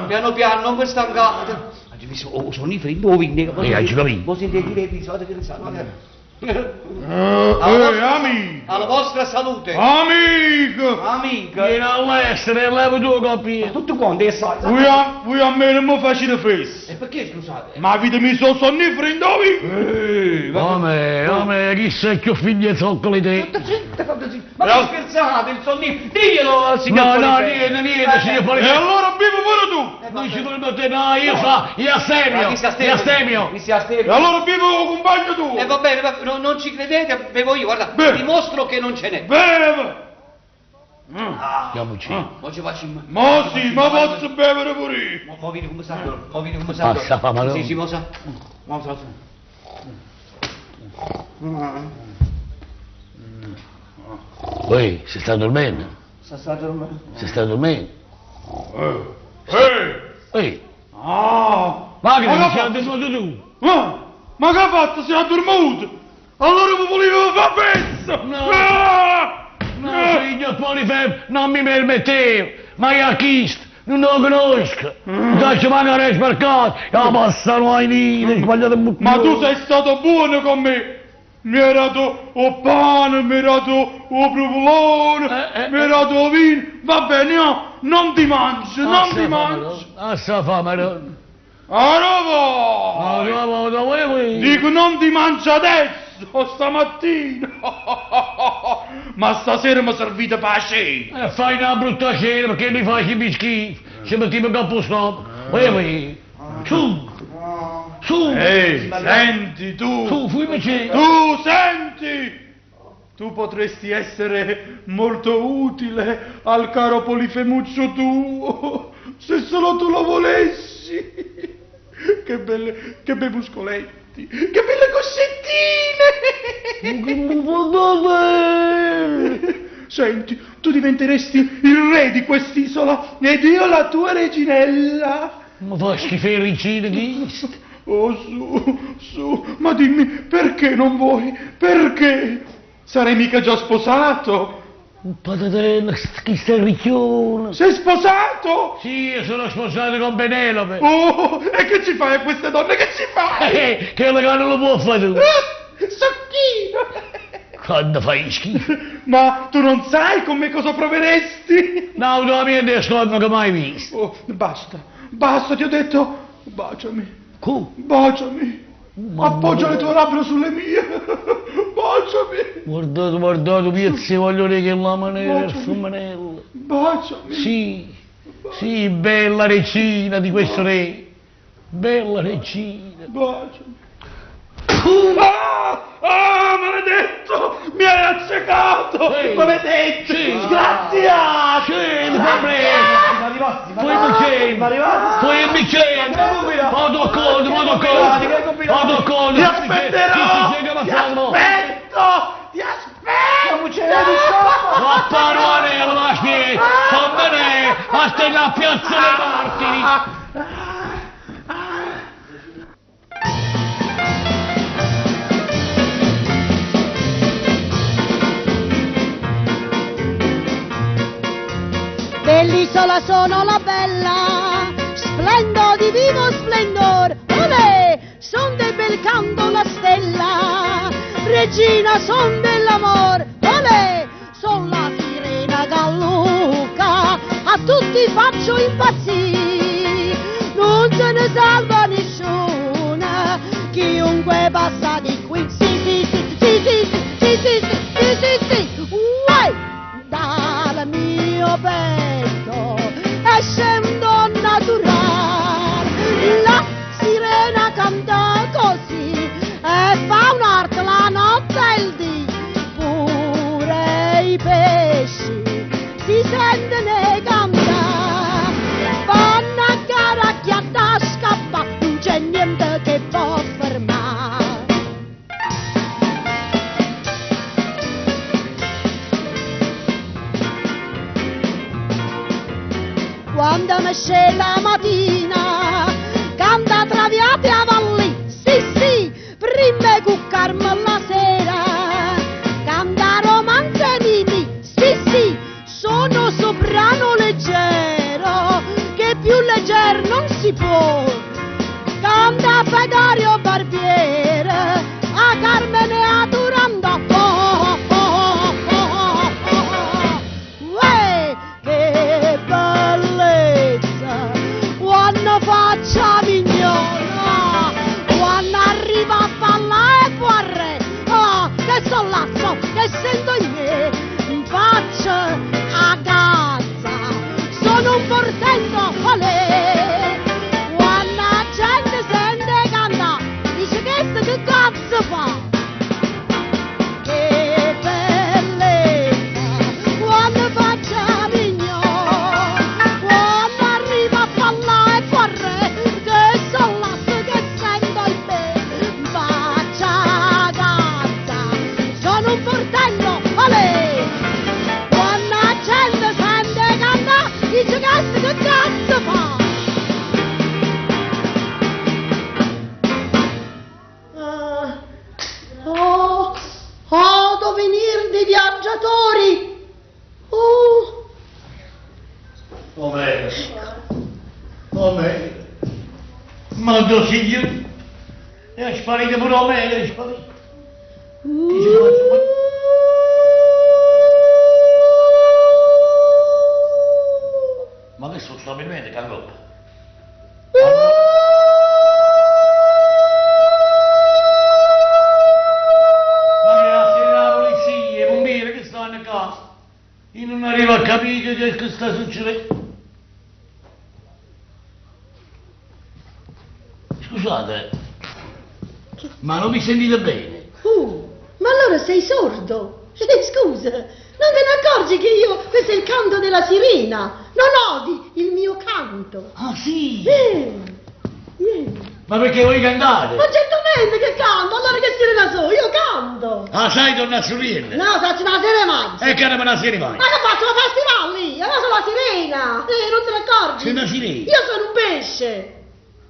piano piano, non vi stancate. Ma mi sono sonnifero in vino. Eh, hai capito. Voi sentite dire di guarda che ne sa, guarda. Amico! Alla vostra salute. Amico! Amica. Vieni all'estero e levo tu coppia. Tutto quanto è sai. Voi a, voi a me non mi facete festa! E perché scusate? Ma avete messo sonnifero in dove? Come, come, chi sei più figlio e zoccoli te? Zitta, zitta, zitta, zitta. Ma Eh, che scherzate, il sonnifero. Diglielo al signor No, no, Polifemo. niente, niente, signor E Polifemo. allora bevo pure tu! Non ci permette mai, io fa, io Ma astemio, chi si astemio? io astemio. Chi si astemio? E allora bevo compagno tuo! E va bene, va, no, non ci credete, bevo io, guarda, Beh. dimostro che non ce n'è. Beve! Andiamoci. Mo ci faccio in... Ma sì, ma posso bevere pure io! Mo, mo vedi come sa, mo vedi come sa. Passa, fa, madonna. Sì, sì, mo sa. Mo sa. Ui, si sta dormendo, Sta sta dormendo. si sta dormendo. Eh! Eh! Ui, Ah! ma che Ma ti che sei fa- addormentato tu? Ah, ma che ha fatto? Si è addormuto! Allora mi volevo far festa! No. Ah! No, signor Polifemo, non mi permettevo, ma io a chi non lo conosco. Non ci manca sbarcato, io passano ai nidi, sbagliato un Ma tu sei stato buono con me! Mi hai dato il pane, mi hai dato il provolone, mi hai dato il vino. Va bene, io non ti mangio, non ti mangio. Ah, sta fa, madonna. Allora, Ma dove vuoi? Dico non ti mangio adesso, stamattina. Ma stasera mi servite per la cena. Fai una brutta cena perché mi fai i schifo. Ci mettiamo in capo stop. Vai, vai. Su. Su. Ehi, senti tu. Su, fumici. Tu senti! Tu potresti essere molto utile al caro Polifemuccio tuo, se solo tu lo volessi. Che belle, che bei muscoletti, che belle coscettine! Senti, tu diventeresti il re di quest'isola ed io la tua reginella. Ma fa schifo il regina chi? Oh su, su, ma dimmi perché non vuoi? Perché? Sarei mica già sposato? Patatella, chi sta ricchione? Sei sposato? Sì, io sono sposato con Penelope. Oh, e che ci fai a queste donne? Che ci fai? Che le non lo può fare tu. Eh, Succhino! Quando fai schifo. Ma tu non sai con me cosa proveresti? No, la mia è scorno che mai visto. Oh, basta, basta, ti ho detto, baciami. Come? Baciami. Mamma Appoggia le mia. tue labbra sulle mie. Baciami. Guardate, guardate, piezzi, voglio dire che la maniera il Baciami. femminello. Baciami. Sì, sì, bella regina di questo re. Bella regina. Baciami. Ah, ah, maledetto! Mi hai accecato! Sì. Maledetto! Sì. Sgraziato! Sì, fa presto. Poi il bicchiere. Poi il bicchiere. Vado a conto, vado a conto. Vado a conto. Ti aspetterò! Ti Ti aspetto! Ti aspetto! Ma parola, ma sì, fammene, a stella piazza dei Martiri. Dell'isola sono la bella, splendo di vivo splendor, olè, son del bel canto la stella, regina son dell'amor, olè, son la sirena galluca, a tutti faccio impazzire, non se ne salva nessuna, chiunque passa di qui, sì sì sì, sì sì sì, sì sì sì, sì sì sì, uè, dal mio petto esce un don naturale, la sirena canta così e fa un'arte la notte e il dì, pure i pesci si sentono cantare, fanno a gara chi a scappa, non c'è niente che può fermare. Quando mi esce la mattina, canta traviate a valli, sì sì, prima cuccarmi la sera, canta romanze mini, sì sì, sono soprano leggero, che più leggero non si può. Canta Fedario Barbiere, a Carmene a Durando, oh, oh, oh, oh, oh, oh, oh. Uè, che bellezza, quando faccia mignona, quando arriva a ballare e guarre, oh, che sollazzo che sento in me, in faccia a gazza, sono un portento, olè, quando la gente sente cantare, dice che che cazzo fa? Che bellezza, quando faccia mignon, quando arriva a ballare e corre, che sollazzo che sento in me, faccia gazza, sono un portello, olè! Quando la gente sente cantare, dice che che cazzo fa? Ah, oh, odo venir dei viaggiatori. Oh, Omero. Omero. Ma mio signore. È sparito pure Omero, è sparito. Chi ci fa? Ma che sono stabilmente cangoppa? Ma che la sera la polizia, i pompieri che stanno a casa? Io non arrivo a capire che, che sta succedendo. Scusate, ma non mi sentite bene? ma allora sei sordo? Scusa, non te ne accorgi che io, questo è il canto della sirena, non odi il mio canto. Ah sì? Eh. Ma perché voi cantate? Ma certamente che canto, allora che sirena so, io canto. Ah sai donna Sirena? No, faccio una sera maggio. E che era una sirena Ma che faccio la festival lì? Io sono la sirena, non te ne accorgi? Sei una sirena? Io sono un pesce.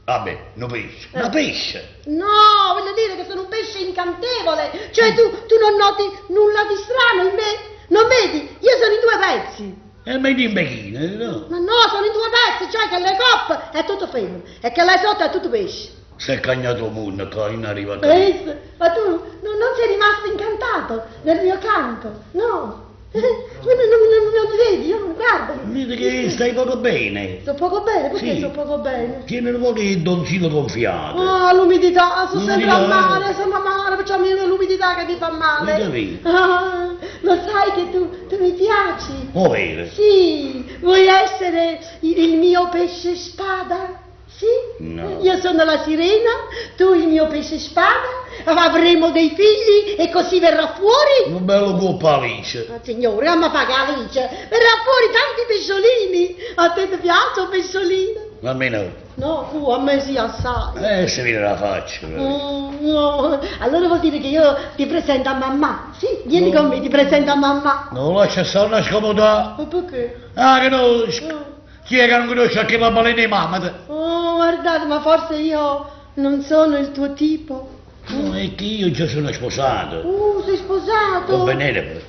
Vabbè, non pesce. Ma pesce? No, voglio dire che sono un pesce incantevole. Cioè tu, tu non noti nulla di strano in me? Non vedi? Io sono in due pezzi. E metti in bechino, no? Ma no, sono in due pezzi, cioè che le coppe è tutto femmina e che le sotto è tutto pesce. Si è cagnato 'o munno ccà, io nun arrivo a capì. Hai visto? Ma tu non sei rimasto incantato nel mio canto, no? Non, non, non, non mi vedi, io guarda. Vedi che stai poco bene. Sto poco bene, perché Sì. sto poco bene? Tieni un po' di doncino gonfiato. Ah, l'umidità, sono sempre a L'umidità. mare, sono a mare, perciò mi l'umidità che mi fa male. Hai capito? Ah, lo sai che tu mi piaci? Oh, vero? Sì, vuoi essere il mio pesce spada? Sì? No. Io sono la sirena, tu il mio pesce spada, avremo dei figli e così verrà fuori. Un bello coppa Alice. Ma signore, amma fa che Alice, verrà fuori tanti pesciolini. A te ti piace un pesciolino? Ma a me no. No, a me sì assai. Se viene la faccia. però. No. Allora vuol dire che io ti presento a mamma. Sì, vieni No. con me, ti presento a mamma. Non lascia stare una scomodà. Ma perché? Ah, che no. Chi è che non conosce anche la balena di mamma? Oh, guardate, ma forse io non sono il tuo tipo. No, è che io già sono sposato. Sei sposato? Con Penelope.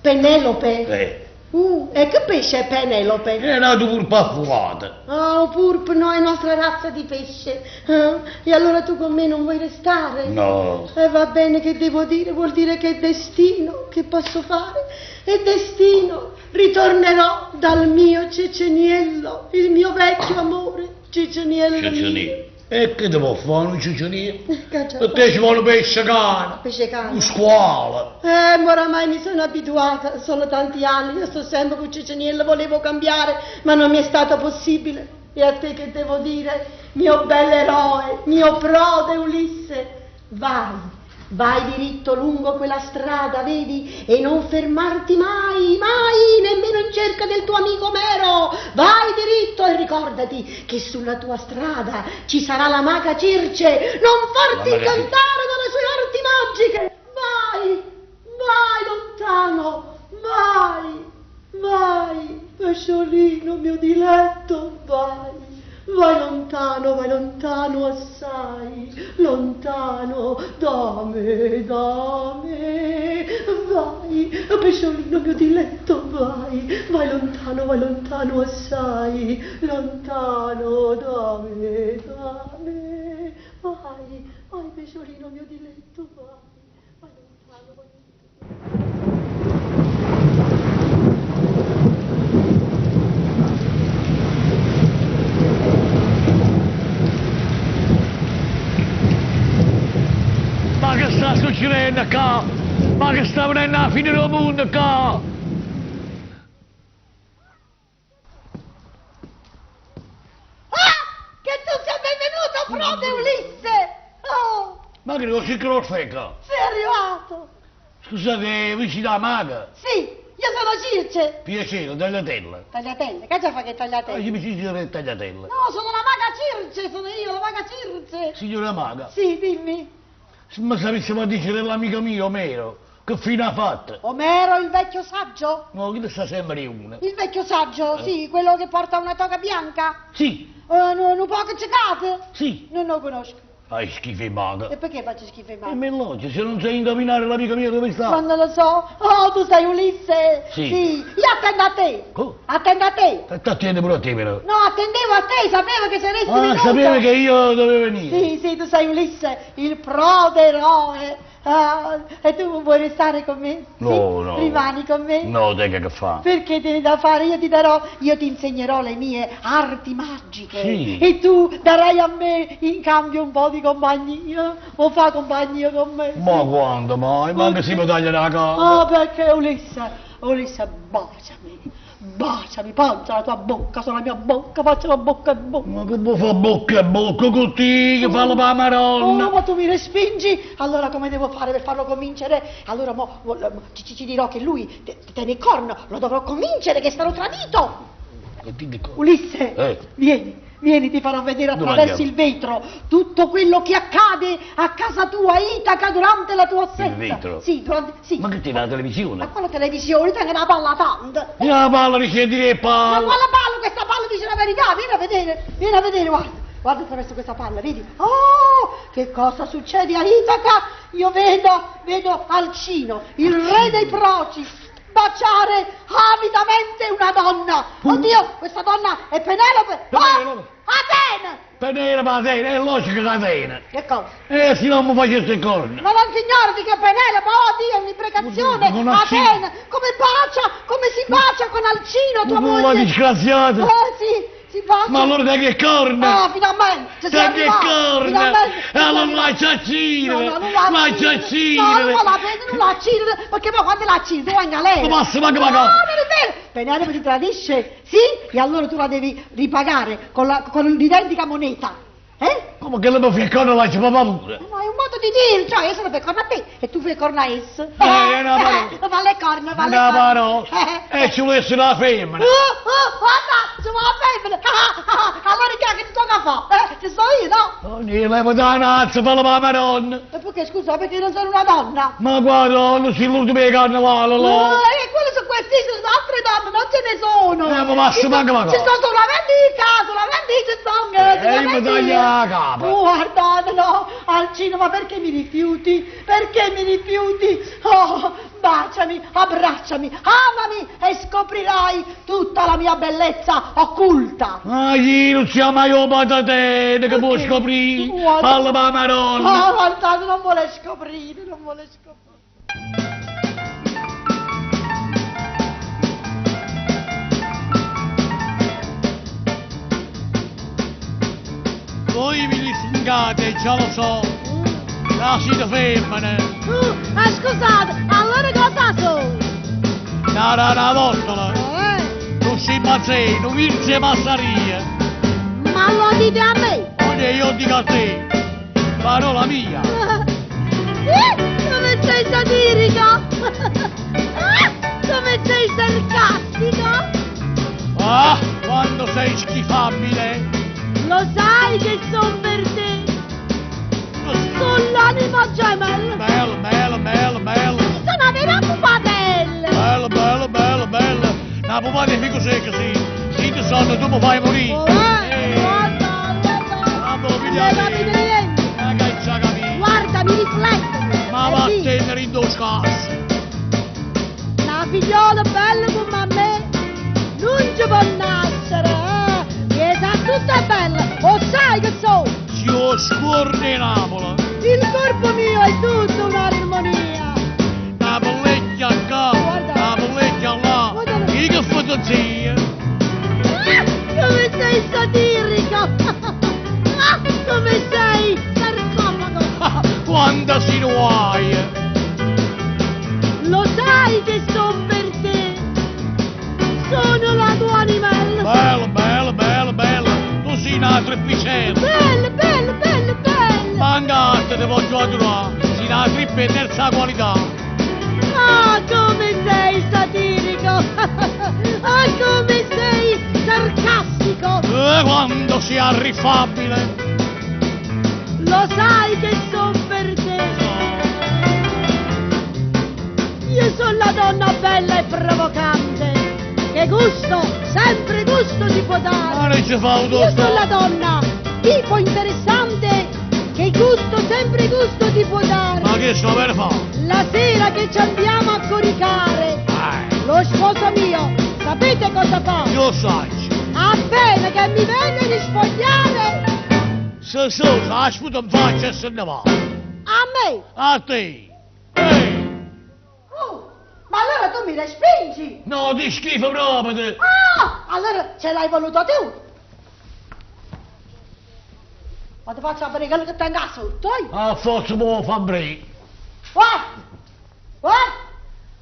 Penelope? E che pesce è Penelope? È nato purpa affumata. Oh, purp, no, è nostra razza di pesce. Ah, e allora tu con me non vuoi restare? No. E va bene, che devo dire? Vuol dire che è destino, che posso fare? È destino, ritornerò dal mio Ceceniello, il mio vecchio amore, Ceceniello mio. Ceceniello. E che devo fare un ceceniello? Caccia- Per te ci vuole pesce cane. Pesce cane. Un squalo. Ma oramai mi sono abituata, sono tanti anni, io sto sempre con Ceceniello, volevo cambiare, ma non mi è stato possibile. E a te che devo dire, mio bell'eroe, mio prode Ulisse, vai, vai diritto lungo quella strada, vedi, e non fermarti mai, mai, nemmeno in cerca del tuo amico Omero. Vai diritto e ricordati che sulla tua strada ci sarà la maga Circe, non farti La maga Circe. incantare dalle sue arti magiche. Vai, vai lontano, vai, vai, pesciolino mio diletto, vai. Vai lontano, vai lontano assai, lontano da me, da me. Vai, pesciolino mio diletto, vai, vai lontano, vai lontano assai, lontano da me, da me. Vai, vai pesciolino mio diletto, vai, vai lontano, vai lontano. Ma che sta succedendo qua? Ma che sta venendo alla fine del mondo qua? Ah! Che tu sia benvenuto, prode Ulisse! Oh, Ma che non si conosce qua? sei arrivato! Scusate, vicino alla maga. Sì, io sono Circe! Piacere, tagliatella. Tagliatelle, che già fa che Ah, tagliatelle? io mi ci dice tagliatella. No, sono la maga Circe, sono io, la maga Circe! Signora maga, Sì, dimmi. se mi sapesse ma dice dell'amico mio Omero, che fine ha fatto? Omero, il vecchio saggio? No, che sta sempre una. Il vecchio saggio, sì, quello che porta una toga bianca? Sì, No, un po' ceccato? sì. Non lo conosco. Fai schifo in maga. E perché faccio schifo in E mano? me lo se non sai indovinare l'amico mio dove sta. Ma non lo so. Oh, tu sei Ulisse. Sì. Io attendo a te. Oh. Attendo a te. Ti attende pure a te però. No, attendevo a te, sapevo che saresti Ah, venuto. sapeva che io dovevo venire. Sì, sì, tu sei Ulisse, il prode eroe. Ah, e tu vuoi restare con me? No, Sì? no. Rimani con me? No, te che fa? Perché tieni da fare? Io ti darò, io ti insegnerò le mie arti magiche. Sì. E tu darai a me in cambio un po' di compagnia. O fa compagnia con me? Ma quando mai? Ma anche se mi taglia la casa. Oh, perché Ulisse, Ulisse, baciami, baciami, poggia la tua bocca sulla mia bocca, faccia la bocca e bocca. Ma che vuoi fa bocca e bocca con te, che fa la Oh, maronna? ma tu mi respingi? Allora come devo fare per farlo convincere? Allora mo, mo, ci, ci dirò che lui tiene il corno, lo dovrò convincere che è stato tradito. Che ti dico? Ulisse, vieni, vieni, ti farò vedere Dove attraverso andiamo? il vetro tutto quello che accade a casa tua, a Itaca, durante la tua assenza. Il vetro? Sì, durante, sì. Ma che ti la televisione? Ma quale televisione? Tengo una palla tanto. La palla risenti che Ma palla! quale palla? Questa palla dice la verità, vieni a vedere, vieni a vedere, guarda. Guarda attraverso questa palla, vedi? Oh, che cosa succede a Itaca? Io vedo Alcino, il re dei proci, baciare avidamente una donna. Oddio, questa donna è Penelope. Oh, Penelope. Atene! Penelope 'a tene, è logico che 'a tene. Che cosa? E si non mi facesse 'e corna. Ma non signore, di che Penelope, oh Dio, un'imprecazione, Con a Alcino. Atene, come bacia, come si bacia con Alcino, tua Ma moglie. disgraziata. Eh sì, si bacia. Ma allora dai che corna! Ah, finalmente, ci sei Dai che arrivato, corna! finalmente. E allora lascia uccidere! No, no, non la Lascia uccidere. No, uccidere! non la prendo, non la uccidere, perché poi quando la uccidi tu vai in galera. Ma basta, ma che No, ma non è vero. Penelope ti tradisce, sì, e allora tu la devi ripagare con la- con l'identica moneta. Eh? Come che le mi fai corna lascia papà pure? No, è un modo di dire, cioè io sono per corna a te e tu fai corna a essa. è una parola. Fa le corna, fa le Una corna. parola! E ci volesse una femmina! Oh, guarda, ci vuole la femmina. Allora che che ti tocca a fare? Ci sto io, no? Oh, ne levo da nazza, fa la madonna! E perché, scusa, perché non sono una donna? Ma guarda, non si l'ultimo di carnevale, No, là! e quelle sono queste, sono altre donne, non ce ne sono. Ma basta, Ci manca ma Ci sto solamente in casa, solamente ci sono. Io mi taglio la capa. Guarda, no, Alcino, ma perché mi rifiuti? Perché mi rifiuti? Oh, baciami, abbracciami, amami e scoprirai tutta la mia bellezza occulta. Ma io non siamo mai un patatene che può Perché? scoprire! Guarda. Falla la madonna! Oh, guardate, non vuole scoprire, non vuole scoprire. Voi mi distingate, già lo so! La siete femmine! Ah, scusate, allora cosa sono? Na na na volta! Eh, Non si impazzino, virse e massarie! ma lo dite a me? Oggi io dico a te, parola mia! Eh, come sei satirico! Ah, come sei sarcastico! Ah, quando sei schifabile! Lo sai che son per te! Sono l'anima gemella! Bello, bello, bello, bello! Sono una vera pupatella! Bello, bello, bello, bello! Una pupata di fico secco, sì! Se ti sonno tu mi fai morire! Oh, eh, guarda, guarda! Mamma, Non figlia hai capito niente! Ma che c'ha capito? Guarda, mi rifletto! Ma E vattene in due scarsi! dici, Una figliola bella come a me non ci può nascere, eh? Che sa tutta bella, lo sai che so! Si oscurne Napoli! Il corpo mio è tutta un'armonia! Una pellecchia qua, Guarda. una pellecchia là! Guarda. Io che fantasia! Ah, come sei satirico! Ah, come sei sarcofago! Quando si guai! Lo sai che son per te! Sono la tua animale! Bello, bello, bello, bello! Tu sei una trippicella! Bello, bello, bello, bello! Mangate, te voglio adorare! Sei una trippa di terza qualità! Ah, come sei satirico! Ah, come sei sarcastico! E quando sei arriffabile! Lo sai che son per te! Io sono la donna bella e provocante! Che gusto, sempre gusto ti può Ma dare! non ci fa un Io sono la donna, tipo interessante, che gusto, sempre gusto ti può Ma dare! che sto per fare? La sera che ci andiamo a coricare, lo sposo mio, sapete cosa fa? Io sai, Appena che mi vede di spogliare, se so, la sputa in faccia e se ne va! a me! A te! Ehi! Oh, ma allora tu mi respingi! No, ti schifo proprio! te. Ah, allora ce l'hai voluto tu! Ma ti faccio aprire quello che tengo sotto, eh? A forza può far breve. Guarda! Guarda!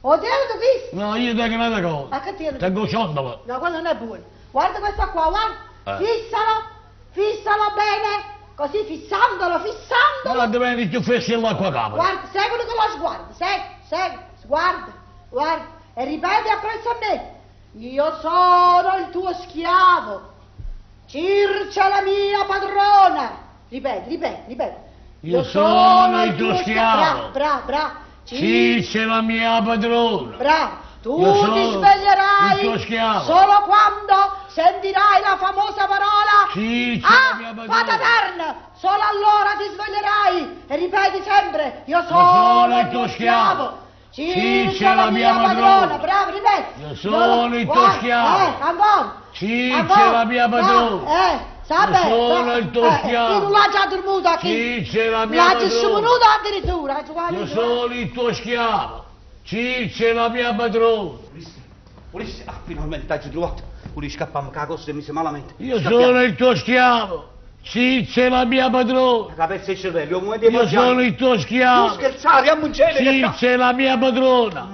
Ho detto questo! No, io tengo un'altra cosa. Ma che tieni? Tengo ciondolo. No, quello non è buono. Guarda questo qua, guarda. Eh. Fissalo, fissalo bene. Così fissandolo, fissandolo. Ma diventi più fessi dell'acqua capra. Guarda, seguilo con lo sguardo. Segui, segui, sguarda, guarda. E ripeti appresso a me. Io sono il tuo schiavo. Circe la mia padrona. Ripeti, ripeti, ripeti. Io sono il tuo schiavo. Bravo, bravo, bravo. Circe la mia padrona. Bravo, tu Io sono ti il sveglierai tuo schiavo. solo quando sentirai la famosa parola Circe la mia Ah, padrona. Pataterna! Solo allora ti sveglierai e ripeti sempre, io sono, il tuo schiavo. Circe la mia padrona. Bravo, ripeti. Io sono il tuo Guarda, schiavo. ancora. Circe Ancora. la mia padrona. Bravo, Sape? Sono il tuo schiavo. Io non l'ho già dormuto a chi? Circe la mia L'ho padrona. scimunuto addirittura. Io sono il tuo schiavo. Circe la mia padrona. Ulisse, Ulisse, ah, finalmente t'hai trovato. Ulisse, scappiamo, che la cosa si è messa malamente. Io Scappiamo. sono il tuo schiavo. Circe la mia padrona. La pezza il cervello, un momento di Io sono il tuo Non schiavo. scherzare, andiamo in cielo. Circe la mia padrona.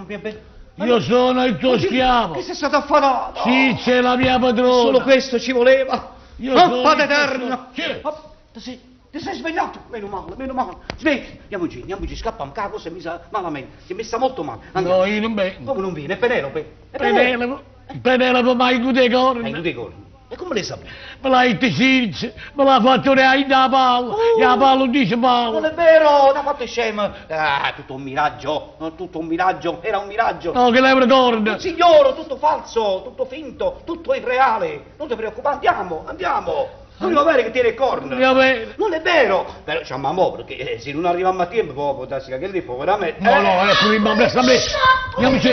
Io sono il tuo schiavo. Che sei stato affanato? Circe la mia padrona. Solo questo ci voleva. Io Oh, sono Padre il tuo eterno. Chi è? Oh, ti sei, ti sei svegliato? Meno male, meno male. Svegli. Andiamo giù, andiamo giù, scappiamo, che la cosa è messa malamente. Si è messa molto male. Andiamo. No, io non vengo. Come non viene? È Penelope. È Penelope, Penelope, ma hai due Hai corna. due corna. E come le sapevi? Me l'ha detto Circe, me l'ha fatto lei da palla. Oh. E la palla dice Non palla. è vero, t'ha fatto scemo. Ah, tutto un miraggio, tutto un miraggio, era un miraggio. No, che lei ricorda. Signore, tutto falso, tutto finto, tutto irreale. Non ti preoccupare, andiamo, andiamo. Non è vero che tiene le corna. Va bene. Non è vero. Però c'è mamma, perché eh, se non arriviamo a tempo, poi può darsi che lì, poveramente. No, no, è prima, presto, presto. Andiamoci.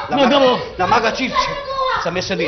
La, Ma maga, dopo. la maga Circe si è messa lì.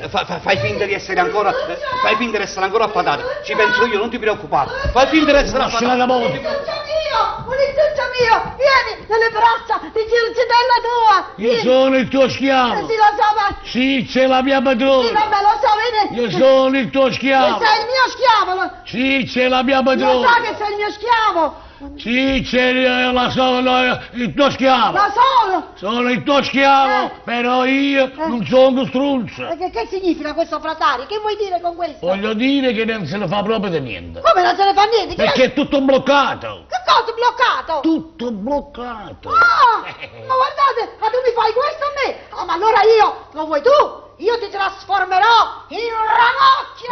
Fa- fai finta di essere ancora. eh, Fai finta di essere ancora affatata. Ci penso io, non ti preoccupare. Fai finta di essere Lasciala affatata. da morte. Ulissuzzo mio, Ulissuzzo mio, vieni nelle braccia di Circitella tua. Io Vieni. sono il tuo Eh, schiavo. Sì, lo so, ma... Circe la mia Sì, padrona. vabbè, lo so, vedi? Io sono il tuo Che schiavo. sei il mio schiavo, lo, Circe la mia lo padrona. so che sei il mio schiavo. Circe eh, la sono il tuo schiavo. Lo so. Sono il tuo schiavo, Eh. però io non sono struzzo. E Che, che significa questo fratari? Che vuoi dire con questo? Voglio dire che non se ne fa proprio di niente. Come non se ne fa niente? Chi è- Perché è tutto bloccato. Che cosa bloccato? Tutto bloccato. Ah, ma guardate, ma tu mi fai questo a me? Ah, ma allora io, lo vuoi tu? Io ti trasformerò in un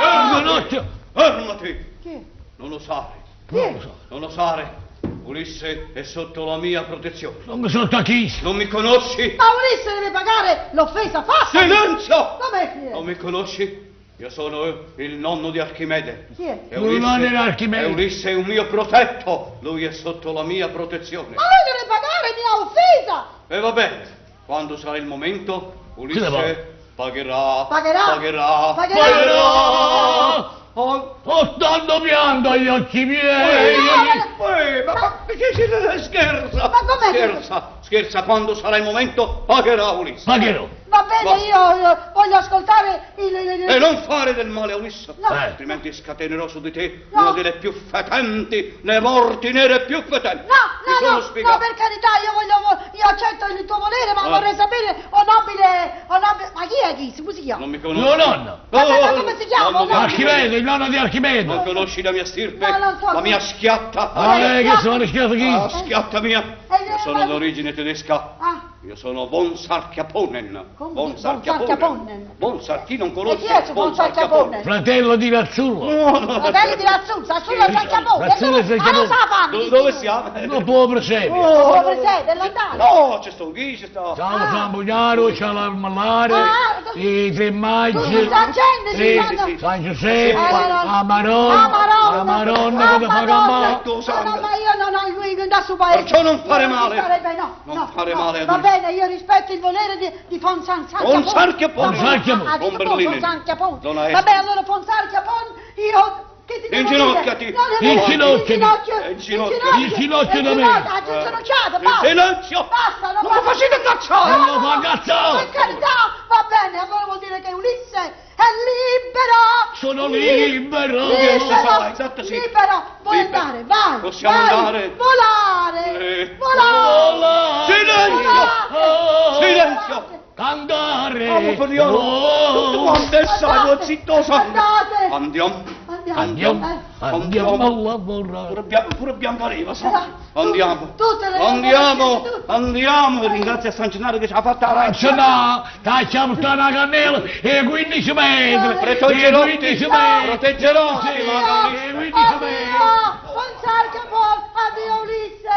ranocchio! Ranocchio. Fermati! Chi? Non osare, Chi è? non osare. Ulisse è sotto la mia protezione. Non mi sotto chi? Non mi conosci? Ma Ulisse deve pagare l'offesa fatta! Silenzio! Come? Non mi conosci? Io sono il nonno di Archimede. Chi è? E Il nonno di Archimede. E Ulisse è un mio protetto. Lui è sotto la mia protezione. Ma lui deve pagare mia offesa! E va bene, quando sarà il momento, Sì, va. Ulisse pagherà. Pagherà. Pagherà. Pagherà. Pagherà. Oh, Oh, stanno piando gli occhi miei. Eh, ma, ma perché si scherza? Ma com'è che- Scherza, scherza, quando sarà il momento pagherà Ulisse. Pagherò. Va bene, io, io voglio ascoltare il... il- il- E non fare del male a Ulisse, No. Eh. altrimenti scatenerò su di te No. una delle più fetenti, le morti nere più fetenti. No, Mi no, sono no, spiegato. no, per carità, io voglio, io accetto il tuo volere, ma Ah. vorrei sapere, o nobile, o nobile, ma chi è chi? Come si chiama? Non mi conosci. Mio nonno. Ma- ma come si chiama? nonno di No. Archimede, il nonno di Archimede. Non conosci la mia stirpe? No, non so. La mia schiatta? Ah, eh, che sono schiaffo chi? La schiatta mia. Eh, Io sono ma- d'origine tedesca. Ah. Io sono von Sarchiaponen. Come? Von Von Sarchiaponen. Sarchiaponen. Von Sar- chi non E conosce chi è su von Sarchiapone? Fratello di Razzullo. No, no. Fratelli di Razzuzza, Razzullo e Sarchiapone. Razzullo e Sarchiapone. Ah, lo sa fanno, Dove, dove siamo? Non può presepio. Oh, presente, è lontano. No, c'è sto chi, c'è sto... Ciao San Bugnaro, ciao la Malare, Ah, i tre maggi, tutta gente si sì, fanno- sì, San Giuseppe, Eh, no, no. la Maronna, La Maronna, la Maronna la come fa Madonna. campare. No, no, ma io non ho il da su paese. Perciò non fare Io male. ci sarebbe, no, Non no, fare no. male ad Va un- bene, io rispetto il volere di, di von San San Von Sarchiapone. Von Sarchiapone. Ah, Von dico Berlini. Von Sarchiapone. Zona est. Vabbè, allora von Sarchiapone, io che ti devo Inginocchiati. dire? No, no, no, Inginocchiati. Inginocchio. Inginocchiati. Inginocchio da me. Ah, inginocchiato, basta. Silenzio! Basta, non Non mi facete cacciare! Non lo fa cacciare! Per carità, va bene, allora vuol dire che Ulisse è libero! Sono libero! Libero! Esatto, sì. Libero! Vuoi Libero. andare? Vai! Possiamo vai. andare. Volare! Eh. Volare! Volare! Silenzio! Oh, Silenzio! Cantare! Amo Feriolo! Oh. Tutto quanto è salvo, zitto sangue! Andate! Andiamo! Andiamo! Andiamo, Eh. andiamo a lavorare. Pure, Bia- pure Biancaneva, sa. Eh, Andiamo! tutte le- Andiamo! tutte. Andiamo! E ringrazia San Gennaro che ci ha fatta la Faccio no, caccia una cannella e 15 metri! Proteggerò E 15 metri! Proteggerò! Sì, Sì, e 15 metri! Addio! Von Sarchiapone! Addio Ulisse!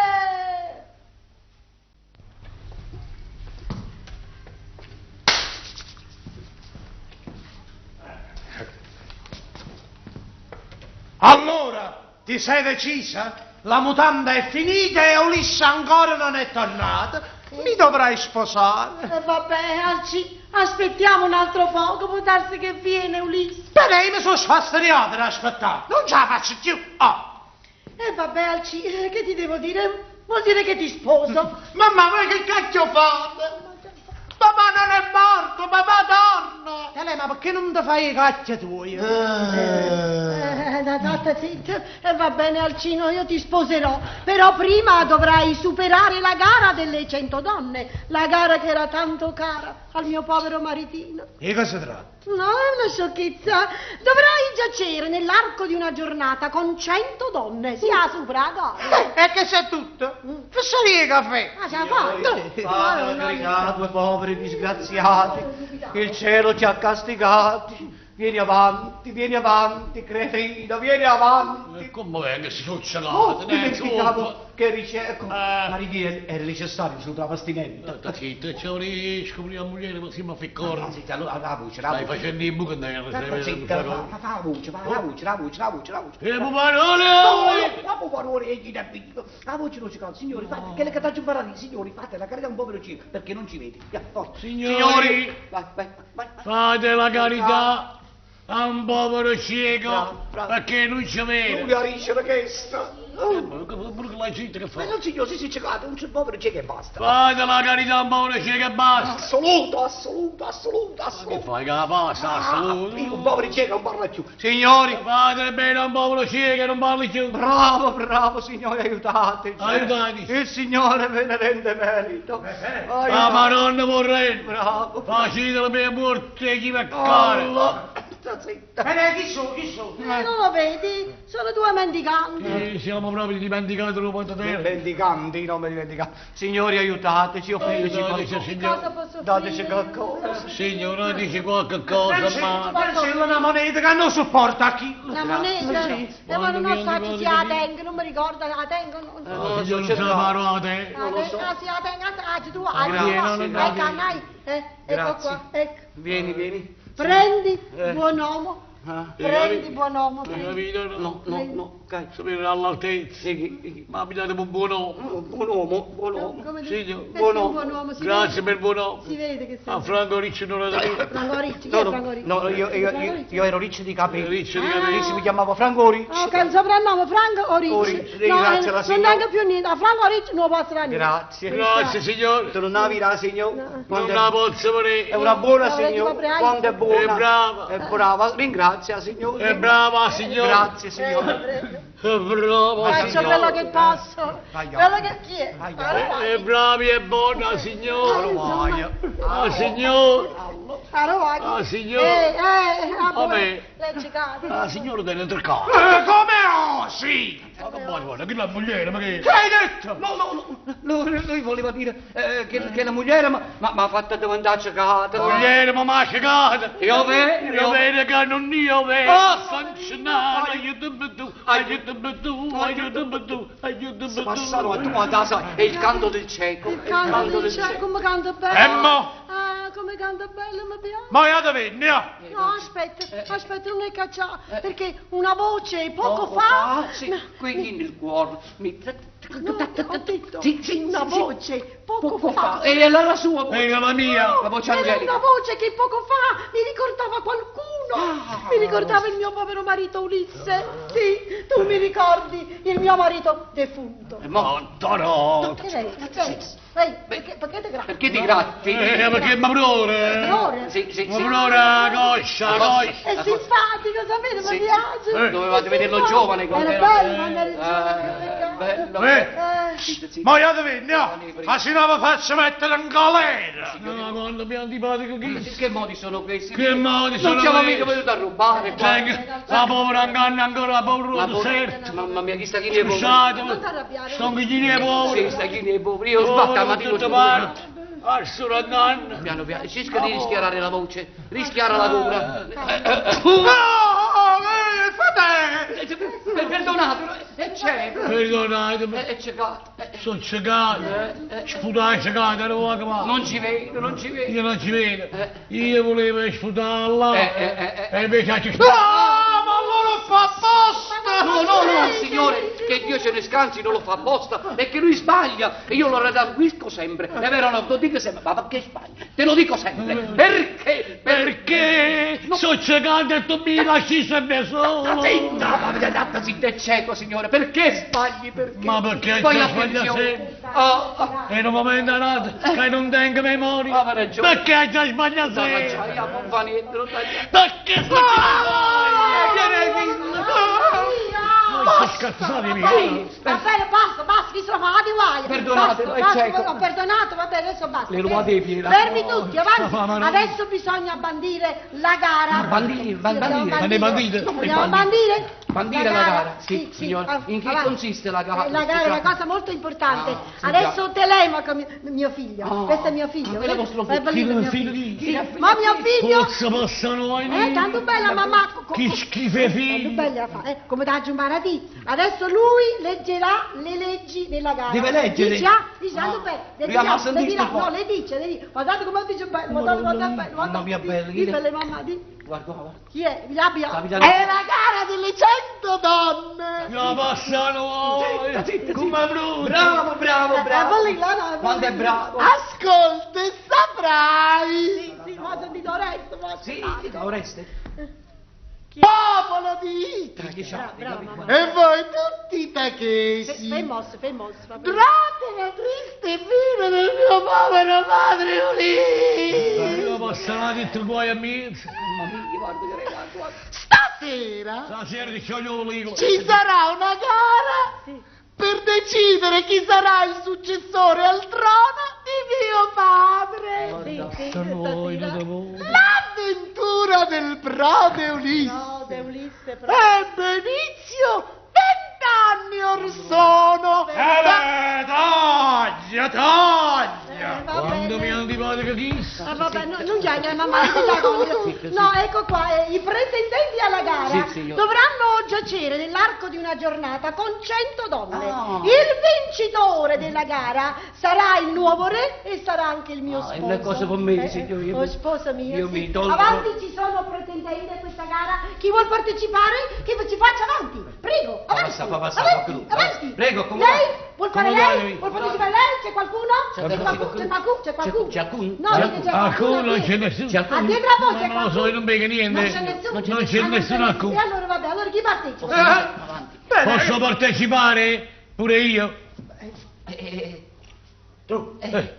Allora, ti sei decisa? La mutanda è finita e Ulisse ancora non è tornato. Mi dovrai sposare. E vabbè, Alci, Aspettiamo un altro poco, può darsi che viene Ulisse. Però io mi sono sfasteriato ad aspettare. Non ce la faccio più. Oh. E vabbè, Alci, che ti devo dire? Vuol dire che ti sposo. Mamma, ma che cacchio fate? Papà non è morto, papà torna! Tele, ma perché non ti fai i cacchi tuoi? State zitta. Va bene, Alcino, io ti sposerò. Però prima dovrai superare la gara delle 100 donne, la gara che era tanto cara al mio povero maritino. Di cosa tratta? No, è una sciocchezza. Dovrai giacere nell'arco di una giornata con 100 donne. Si ha sopra la gara. E che c'è tutto? Fissaria caffè! Ah, ce la fatto? Padre, carità, due poveri disgraziati, il cielo ci ha castigati. Vieni avanti, vieni avanti, cretino, vieni avanti. E come vengo, si sono Oh, celati, ne dimenticavo che ricerco. Eh. Ma Righi, era necessario sul travestimento. Sta zitto, c'è un rischio, la moglie, ma si mi fa corno. Zitta, allora, la voce, la Stai voce. facendo il buco nero, Zitta, zitta, fa, fa la voce, fa la voce, la voce, la voce, la voce. E puparole! La parole e gli La voce non si calma, signori, fate, che le catacce imparate, signori, fate la carità a un povero cieco, perché non ci vede. Via, forza. Signori. Vai, vai, vai. vai. Fate la carità a un povero cieco, Bravo, bravo. perché non ci vede. Lui ha ricevere questa. Eh, Pure che la gente che Ma fa. non signor, si si ciecato, un povero cieco e basta. Fate la carità a un povero cieco e basta. Assoluto, assoluto, assoluto, Che assoluto. fai che la passa, Ah, assoluto? io un povero cieco non parla più. Signori, Fate bene a un povero cieco che non parli più. bravo, bravo, signori, aiutateci. Aiutateci. Il Signore ve ne rende merito. La Aiutate. Madonna vorrei. Bravo. Facite la mia morte chi peccare. Allah. Sta zitta. Bene, chi sono, chi sono? Non lo vedi? Sono due mendicanti. Siamo proprio dimenticati lo portaterra. Mendicanti, non mendicanti. Signori, aiutateci, offriteci Aiutateci, qualcosa. Che signore. cosa posso Dateci offrire? qualcosa. Signora, dice qualche cosa, ma... C'è una moneta che non sopporta chi. Una moneta? E ma non lo so se la tengo, non mi ricordo, la tengo. Non so. Ah, signor, non se la parole. La tengo, ah, sì, la tengo, ah, ah, tu, ah, Grazie, tu, no, no, no. ecco, dai, ecco Grazie. qua, ecco. Vieni, vieni. Prendi, Eh. buon uomo, Ah. prendi, buon uomo, Hai prendi. capito? No. No, no, no, ok. Sapere all'altezza. Sì, Ma mi date un buon uomo. Buon uomo, buon uomo. Come dici? Signor, Eh, buon sì, uomo. buon uomo, si Grazie vede. per il buon uomo. Si vede che sei. A Franco Ricci non la sapevo. Franco Ricci, chi No, è no, Franco Ricci? no, io, Franco io, Ricci? io ero riccio di capelli. Riccio di Ah. capelli. Mi chiamavo Franco Ricci. Oh, che è il soprannome Franco Ricci. Ricci, no, ringrazio la non signora. tengo più niente. A Franco Ricci non posso dare niente. Grazie. Grazie, signore. Tu non avevi la signora? No. Non la posso vedere. È una buona No, signora. vedi, Quanto è buona. È brava. È brava. Ringrazia, signore. È brava, signora. Grazie, signore. Prego, È brava, Faccio signora. quello che posso. Vai, Quello che chi è? Vai, Allora, È brava e buona, signora. Vai. Ah, signore. Allora, Ah, signore. Ah, A me. Lei ci cade. Ah, signora delle tre. Come osi? Ma che vuoi, guarda, chi la moglie, ma che... Che hai detto? No, no, no, lui, lui voleva dire che la moglie mi ha fatto diventare cecata. Moglie, ma m'ha cagata. Io vedo, Io vedo che non io vedo. Ah! Sancinare, aiutami tu, aiutami tu, aiutami tu, aiutami tu. Passano a tua casa è il canto del cieco. Il canto del cieco, come canta bello. Emmo! Ah, come canta bello, mi piace. Ma io dove venni? No, aspetta, aspetta, non è cacciato, perché una voce poco fa... Sì, qui nel cuore. Mi... No, ho detto, Sì, sì, una sì, sì. voce poco, fa. E allora la sua voce. Era la mia. No, La voce era angelica. una voce che poco fa mi ricordava qualcuno. Ah. Mi ricordava il mio povero marito Ulisse. Sì, tu mi ricordi il mio marito defunto. E mo- No, Che lei? Ehi, perché, perché ti gratti? Perché ti gratti? Perché mi prore. Prore? Sì, sì, Mi sì. prore la coscia, la coscia. È simpatico, sapete, Sì, mi piace. Eh. Dovevate È vederlo simpatico. giovane quando Era era. bello quando era giovane, che peccato. Bello. Eh. Sì, Ma io dove venni? Ma se no mi faccio mettere in galera! No, quando mi antipatico chi? Che modi sono questi? Che modi sono Non siamo questi? mica venuti a rubare qua. Cioè, la povera inganna ancora, la povera La povera- deserto. Mamma mia, chi sta chi ne poveri? Scusate, Non t'arrabbiare. sto chi ne poveri. Sì, sta chi ne poveri. Io sbatto la mattina tutte parti. Arsura nanna. Piano piano, cerca di rischiarare la voce, rischiara la gola. No, fate! Perdonatelo, è cieco. Perdonatemi, È ciecato. sono ciecato. Sputare ciecato, non voglio mai. Non ci vedo, non ci vedo. Io non ci vedo. Io volevo sputare là. Eh. E invece ci No, ma allora fa apposta! No, no, no, signore, che Dio Dio ce ne scansi, non lo fa apposta, è che lui sbaglia e io lo redarguisco sempre. È vero, no, lo dico sempre, ma perché sbagli? Te lo dico sempre. Perché? Perché sono ciecato e tu mi lasci sempre solo? Zitta, ma zitta, è cieco, signore, perché sbagli? Perché? Ma perché Poi c'è la sbaglia pensione. sempre? Ah, ah. E un momento nato che non tengo memoria. Ah, ha ragione. Perché già sbaglia No, sempre? non c'hai, non fa niente, non fa niente. Perché Ah, scazzate Va bene, basta, basta, chi se la fa di guai. Perdonate, basta, è basta, cieco. ho perdonato, va bene, adesso basta. Le ruote di piedi. Fermi tutti, avanti. Ma no. Adesso bisogna bandire la gara. Bandire, Sì, bandire. dobbiamo Ma ne bandite? Dobbiamo bandire? Bandire la gara, sì, signora. In che avanti. consiste la gara? La gara è una cosa molto importante. Ah, sì, Adesso Telemaco, mio, mio figlio, Ah. questo è mio figlio. Ah, quello è vostro È figlio. bellino mio Figlio figlio. di- Sì, Ma mio figlio Pozzo passano ai tanto bella mamma. Che schifo è Tanto figlio. bella fa, come da Giumaradì. Adesso lui leggerà le leggi della gara. Deve leggere? Dice, ah, dice, tanto bello. Le Lui ha dirà, le sentito dirà, un po'. no, le dice, le dice. Guardate come dice bello, guardate quanto è bello. Mamma guardate, mia, di- bello, Di chi le- belle mamma, di. Guarda, guarda. Chi è? L'abbia. Capitano. È la gara delle 100 donne! La passano Zitta, zitta, Come zitta. brutto. Bravo, bravo, È bravo. bellino, no, è Quanto è bellino. bravo. Ascolta e saprai! Sì, sì, ma ho sentito Oreste, ma ho Sì, sentito. Oreste. Popolo di Itaca! Brava, brava, mamma. E voi tutti itachesi! Fai mosse, fai mosse. va bene. Durante la triste fine del mio povero padre Ulisse! La passano di tu guai a me. Mamma mia, guarda che guarda, guarda. Stasera Stasera ti scioglio l'olivo. ci sarà una gara Sì. per decidere chi sarà il successore al trono di mio padre. Sì, sì, Sono io stasera. da voi. L'avventura del prode Ulisse No, De Ulisse, proprio. ebbe inizio vent'anni or sono. Eh, taglia, taglia! Eh, va Quando bene. mi antipatico chissà. Ah, vabbè, no, non chiacchiera, mamma, non chiacchiera. No, ecco qua, i pretendenti alla gara Sì, signora. dovranno giacere nell'arco di una giornata con 100 donne. Ah. Il vincitore della gara sarà il nuovo re e sarà anche il mio Ah, è sposo. una cosa con me, signora, io oh, mi- sposa mio, io sì. mi tolgo- Avanti ci sono pretendenti a questa gara. Chi vuol partecipare, che ci faccia avanti. Prego, avanti. Passa, fa passare, avanti, qualcuno. avanti. Prego, comunque- Lei vuol fare lei? Comunque- Vuol partecipare lei? C'è qualcuno? C'è C'è qualcuno? C'è qualcuno? C'è qualcuno? C'è alcun? No, dice c'è Alcuno qualcuno. non c'è nessuno. C'è alcun? Ah, dietro a voi Ma c'è non lo so, qualcuno? io non vedo niente. Non c'è nessuno. Non c'è Ah, nessuno alcuno. E allora vabbè, allora chi partecipa? Avanti. Posso partecipare? Pure io? Tu. Eh.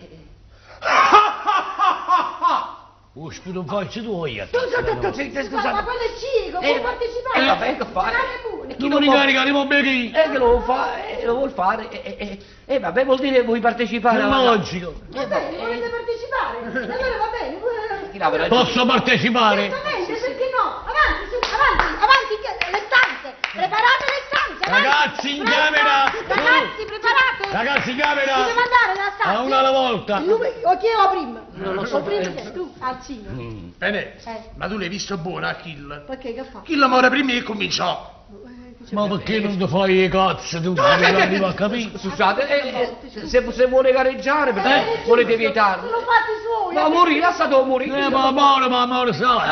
Oh, sputo in faccia tua io. Scusate, Ma, ma scusate. quello è cieco, Eh, può partecipare. vabbè, che fai? Andate pure. Tu mi ricarica di mobilità. Che lo fa, lo vuol fare. Vabbè, vuol dire vuoi partecipare È alla gara. logico. Va bene, volete partecipare? E Allora va bene. pure- Chi l'ha ragione? Posso partecipare? Certamente, perché no? Avanti, su, avanti, avanti, che- le stanze. Preparate le stanze. avanti. Ragazzi, in Presto. camera. Ragazzi, preparate. Ragazzi, in camera. Chi deve andare nella stanza? A una alla volta. Il numero- o chi è la prima? Non lo so. O prima chi è? Tu, Alcino. Bene, Eh. ma tu l'hai visto buono Achille? Perché che fa? Achille muore prima e cominciò. Ma perché non ti fai i cazzi tu? Non arrivo a capire. Scusate, se vuole gareggiare, perché è giusto, volete vietarlo? Sono fatti suoi. Ma morì, lasciatelo morire. Ma amore, ma amore, sai.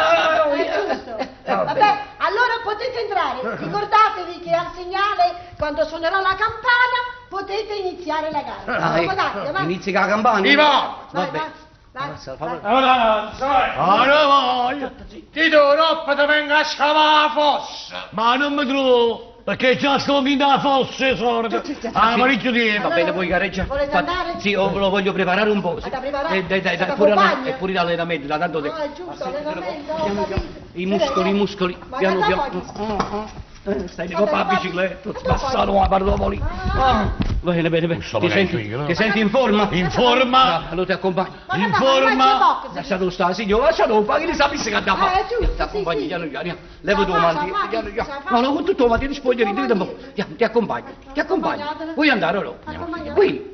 È giusto. va Vabbè, bene. allora potete entrare. Ricordatevi che al segnale, quando suonerà la campana, potete iniziare la gara. Ah, Dopo dai, avanti. Inizia con la campana. Viva! Vai, Vabbè. vai, vai, Avanza, vai. favore. Allora, sai, Allora voglio. Ti do roba, ti vengo a scavare la fossa. Ma non mi trovo, perché già sto in da fossa, sorda. Ah, parecchio tempo. Va bene, vuoi gareggiare? Volete andare? Sì, oh, lo voglio preparare un po'. Sì. Vado a preparare? Dai, dai, dai, Da pure, compagno? e pure l'allenamento, da tanto tempo. Ah, è giusto, allenamento, ho capito. I muscoli, i muscoli. Ma Piano che piano. vuoi? Ah, ah. Stai di Ma coppa la dai, bicicletta, ma sbassano a Pardopoli. Ah. Ah, bene, bene, bene. Sto Ti magari senti, figo, no? ti senti in forma? In forma. Ah, allora ti accompagno. Ma In che fa? forma. Ma c'è poco, Lasciatelo stare, signore, lasciatelo fare, che ne sapessi che andava. Ah, è giusto, Ti sì, accompagno, sì. piano piano, levo Ce tu la fa, avanti, ce la fa, piano ce piano. la fa. No, no, con tutto avanti, ti spoglierì, Tutto ti avanti. ti accompagno, ti accompagno. Accompagnatela. Vuoi andare o no? Accompagnatela. Qui.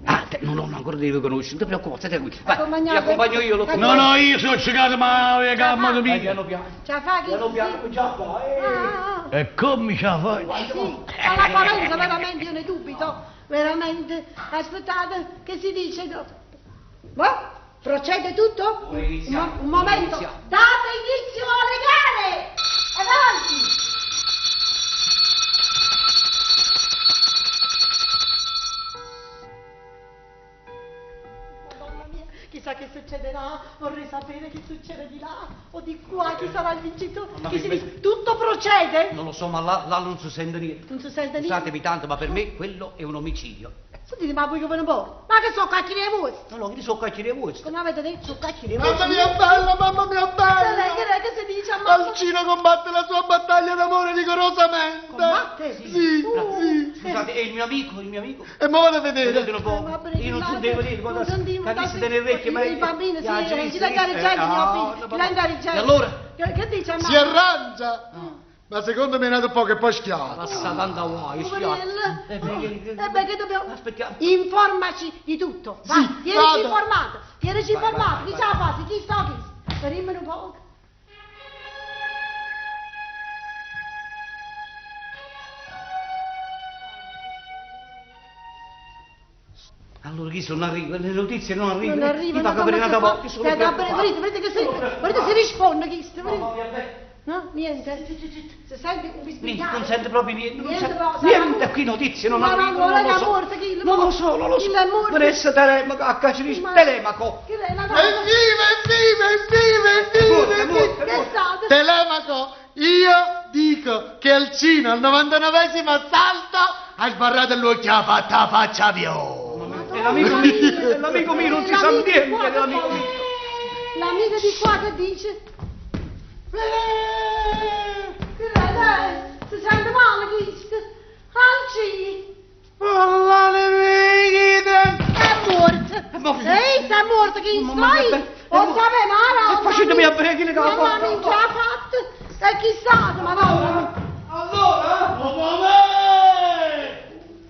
Ah, te, no, no, no, ancora devi conoscere, non ti preoccupare, stai tranquillo. Vai, ti Accompagnate. accompagno io, lo No, no, io sono ciecato, ma le gambe Vai, mie. piano piano. Ce la fa chi? Piano piano, già qua, eh. Ah, ah, E come ce la faccio? ah. Sì, all'apparenza veramente io ne dubito, veramente. Aspettate, che si dice? Ma procede tutto? Vuoi iniziare? Un, mo- un momento. Inizia. Date inizio alle gare! Avanti! succederà, vorrei sapere che succede di là o di qua, chi sarà il vincitore. Mamma Chi si mia, vince. Tutto procede? Non lo so, ma là, là non si sente niente. Non si sente niente? Scusatemi tanto, ma per me quello è un omicidio. Sentite, ma voi che ve ne porto? Ma che so cacchi dei vostri? No, no, che sono cacchi dei vostri. Come avete detto, sono cacchi dei Mamma vostri. mia bella, mamma mia Che lei, che bella! lei, che si dice? Ammazza. Alcino combatte la sua battaglia d'amore rigorosamente! Combatte? Sì, sì. Scusate, è il mio amico, il mio amico. E mo vado a vedere. Vedete un po'. Eh, va bene, Io non là, sentivo niente, non guarda, sentivo, capiste tanto- nelle orecchie, ma... I bambini, sì, Viaggia, chi la intelligente, eh, mio no, figlio, no, chi la intelligente. E allora? Che, che dice Si ammazza? arrangia! Ma secondo me è nato poco e poi schiatta. Passa tanta guai, Poverello. Eh, beh, che- Eh beh, che dobbiamo... Aspettiamo. Informaci di tutto. Vai, Sì, tienici vado. informato. Tienici Vai, vai, informato. vai, Chi ce la fa? Chi sta chi? Speriamo un poco. Allora chi non arriva, le notizie non arrivano. Non arriva, Chi va come per si un'altra fa? volta, sono Eh, va bene, preoccupato. Vedete, vedete che si, vedete si risponde chi sta, vedete. Mamma mia, beh. No, niente. Si sente un Niente, bisbigliare. non sente proprio niente, non Niente sente proprio, niente, sarà- qui notizie non Ma arrivano, allora non lo è so. morto, chi? Non lo so, non lo so. Chi è morto? Vanessa Telemaco, a casa di Ma- Telemaco. Che lei, la Evviva, evviva, evviva, evviva, Morto, evviva! morto, Che è morto. stato? Telemaco, io dico che Alcino al 99esimo assalto ha sbarrato l'occhio a fatta la faccia viola. E l'amico mio, e l'amico mio non si sa L'amico di niente, qua che l'amico fa? mio. L'amico di qua che dice? Che lei, dai, si sente male questo? Alci! È morto! È morto. Ehi, è morto chi Mamma mia, stai? beh, è Oh, morto. sapeva, E facetemi a breve che Mamma la mia, ce l'ha fatta! E chissà, madonna! Allora?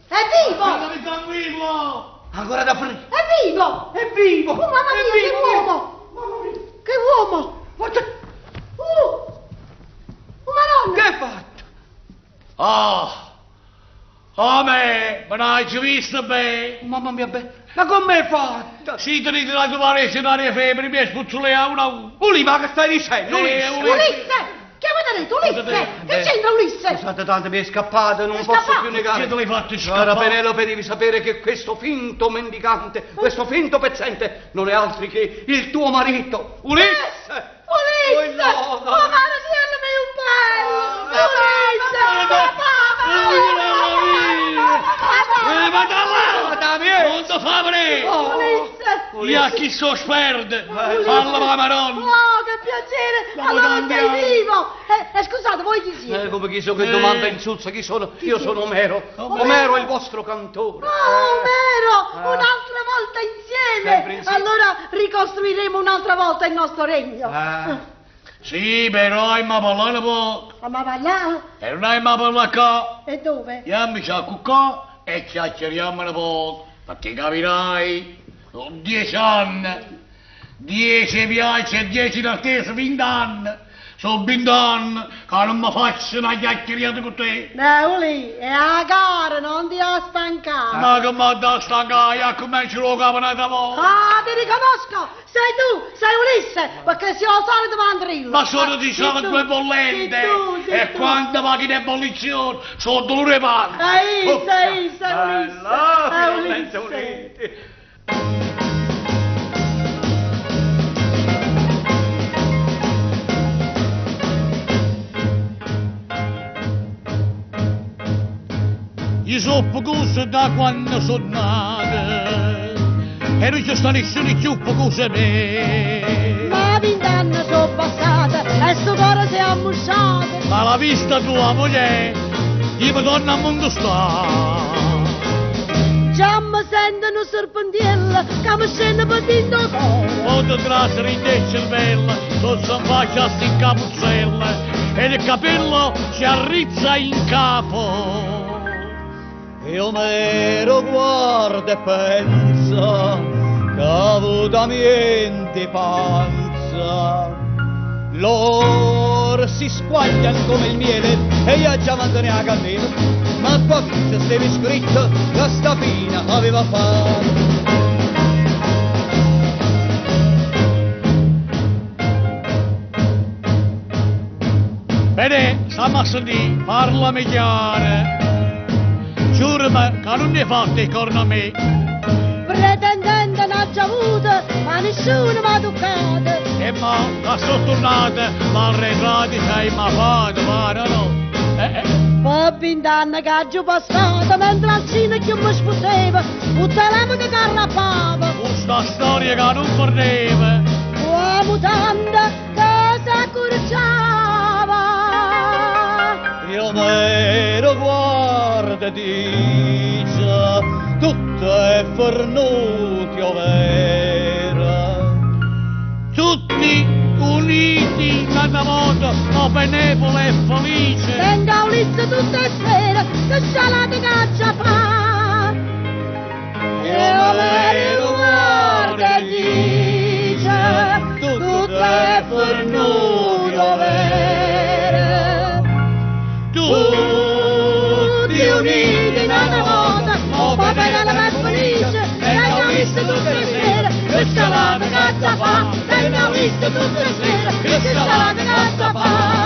È vivo! Fatemi tranquillo! Ancora da prima. È vivo! È vivo! Oh, mamma È mia, che vivo! uomo! Mamma mia! Che uomo! Guarda, Oh madonna! che hai fatto? Ah! A me, me l'hai visto bene? Mamma mia, beh, ma come hai fatto? Si tenete la tua rete febbre, mi spuzzolea una a una. Uli, ma che stai dicendo? Eh, Ulisse! Ulisse. Ulisse! Che avete detto? Ulisse! Che c'entra Ulisse? Scusate tanto, mi è scappato, non È posso scappato? più negare. Che te l'hai fatto Cara scappare? Penelope, devi sapere che questo finto mendicante, questo finto pezzente, non è altro che il tuo marito, Ulisse! Ulisse! Oh, no, no. Oh, Marcello mio bello! Ulisse! Papà! Eh, ma da là! Ma da me! Non ti fa vedere! Ulisse! Io a chi so sperde! Alla la Madonna! Oh, che piacere! Ma Allora tanti sei anni. vivo! Eh, scusate, voi chi siete? Come chi so che domanda insulsa, chi sono? Io sono Omero. Omero. Omero è il vostro cantore. Oh, Omero! Eh. Un'altra volta insieme! Sempre insieme. Allora ricostruiremo un'altra volta il nostro regno. Eh. Sì, però hai ma parlare poco. Ma va là? E non hai ma parlare qua. E dove? Andiamoci a cuccà e chiacchieriamo un poco. Perché capirai, sono 10 anni, 10 viaggi e 10 d'attesa, 20 anni. Sono 20 anni che non mi faccio una chiacchierata con te. Beh, Uli, è a gara, non ti ha stancato. Ma che mi da stancare, io comincio lo capo un'altra volta. Ah, ti riconosco! Sei tu, sei Ulisse, perché sei il solito mandrillo. Ma sono di Ah, sei solito tu, due bollente sei tu, sei e tu. quando macchina in ebollizione sono dolore panni. Ehi, Oh. sei, sei Ulisse. Bella, È finalmente Ulisse. uniti. Io sono pocoso da quando sono nato e non ci sta nessuno più pocoso me. Ma vent'anni sono passate e sto cuore si è ammusciato. Ma la vista tua moglie, io mi torno al mondo sta. Già mi sento un serpentiello che mi scende per dentro cuore. Quando trasere in te il cervello, sotto in faccia a sti capuzzelle e il capello si arrizza in capo. E Omero guarda e pensa che ha avuto niente panza. Loro si squagliano come il miele e io già mantenere la candela, ma qua vita stava scritto che sta fine aveva fatto. Bene, stiamo a sentire, parlami chiaro. Giurami che non ne fate i corna a me. Pretendente non che avuto, ma nessuno mi ha toccato. E mo, che sono tornata, l'arretrati sei ma fatto, ma no, no. Eh, eh. Per vent'anni che ho passato, mentre al cinema che mi sposeva, un telefono che arrappava. Questa storia che non perdeva. La mutanda che si accorciava. Io m'ero guarda dice, tutto è fornuto io vera. Tutti uniti, cada volta, o Benevole è felice. Venga Ulisse tutte le sere, che scialate caccia fa. E me guarda e dice, tutto è fornuto vero. Tutti uniti in una volta, o va bene la felice, venga Ulisse tutte le sere, che scialate caccia fa. Venga Ulisse tutte le sere, che scialate caccia fa.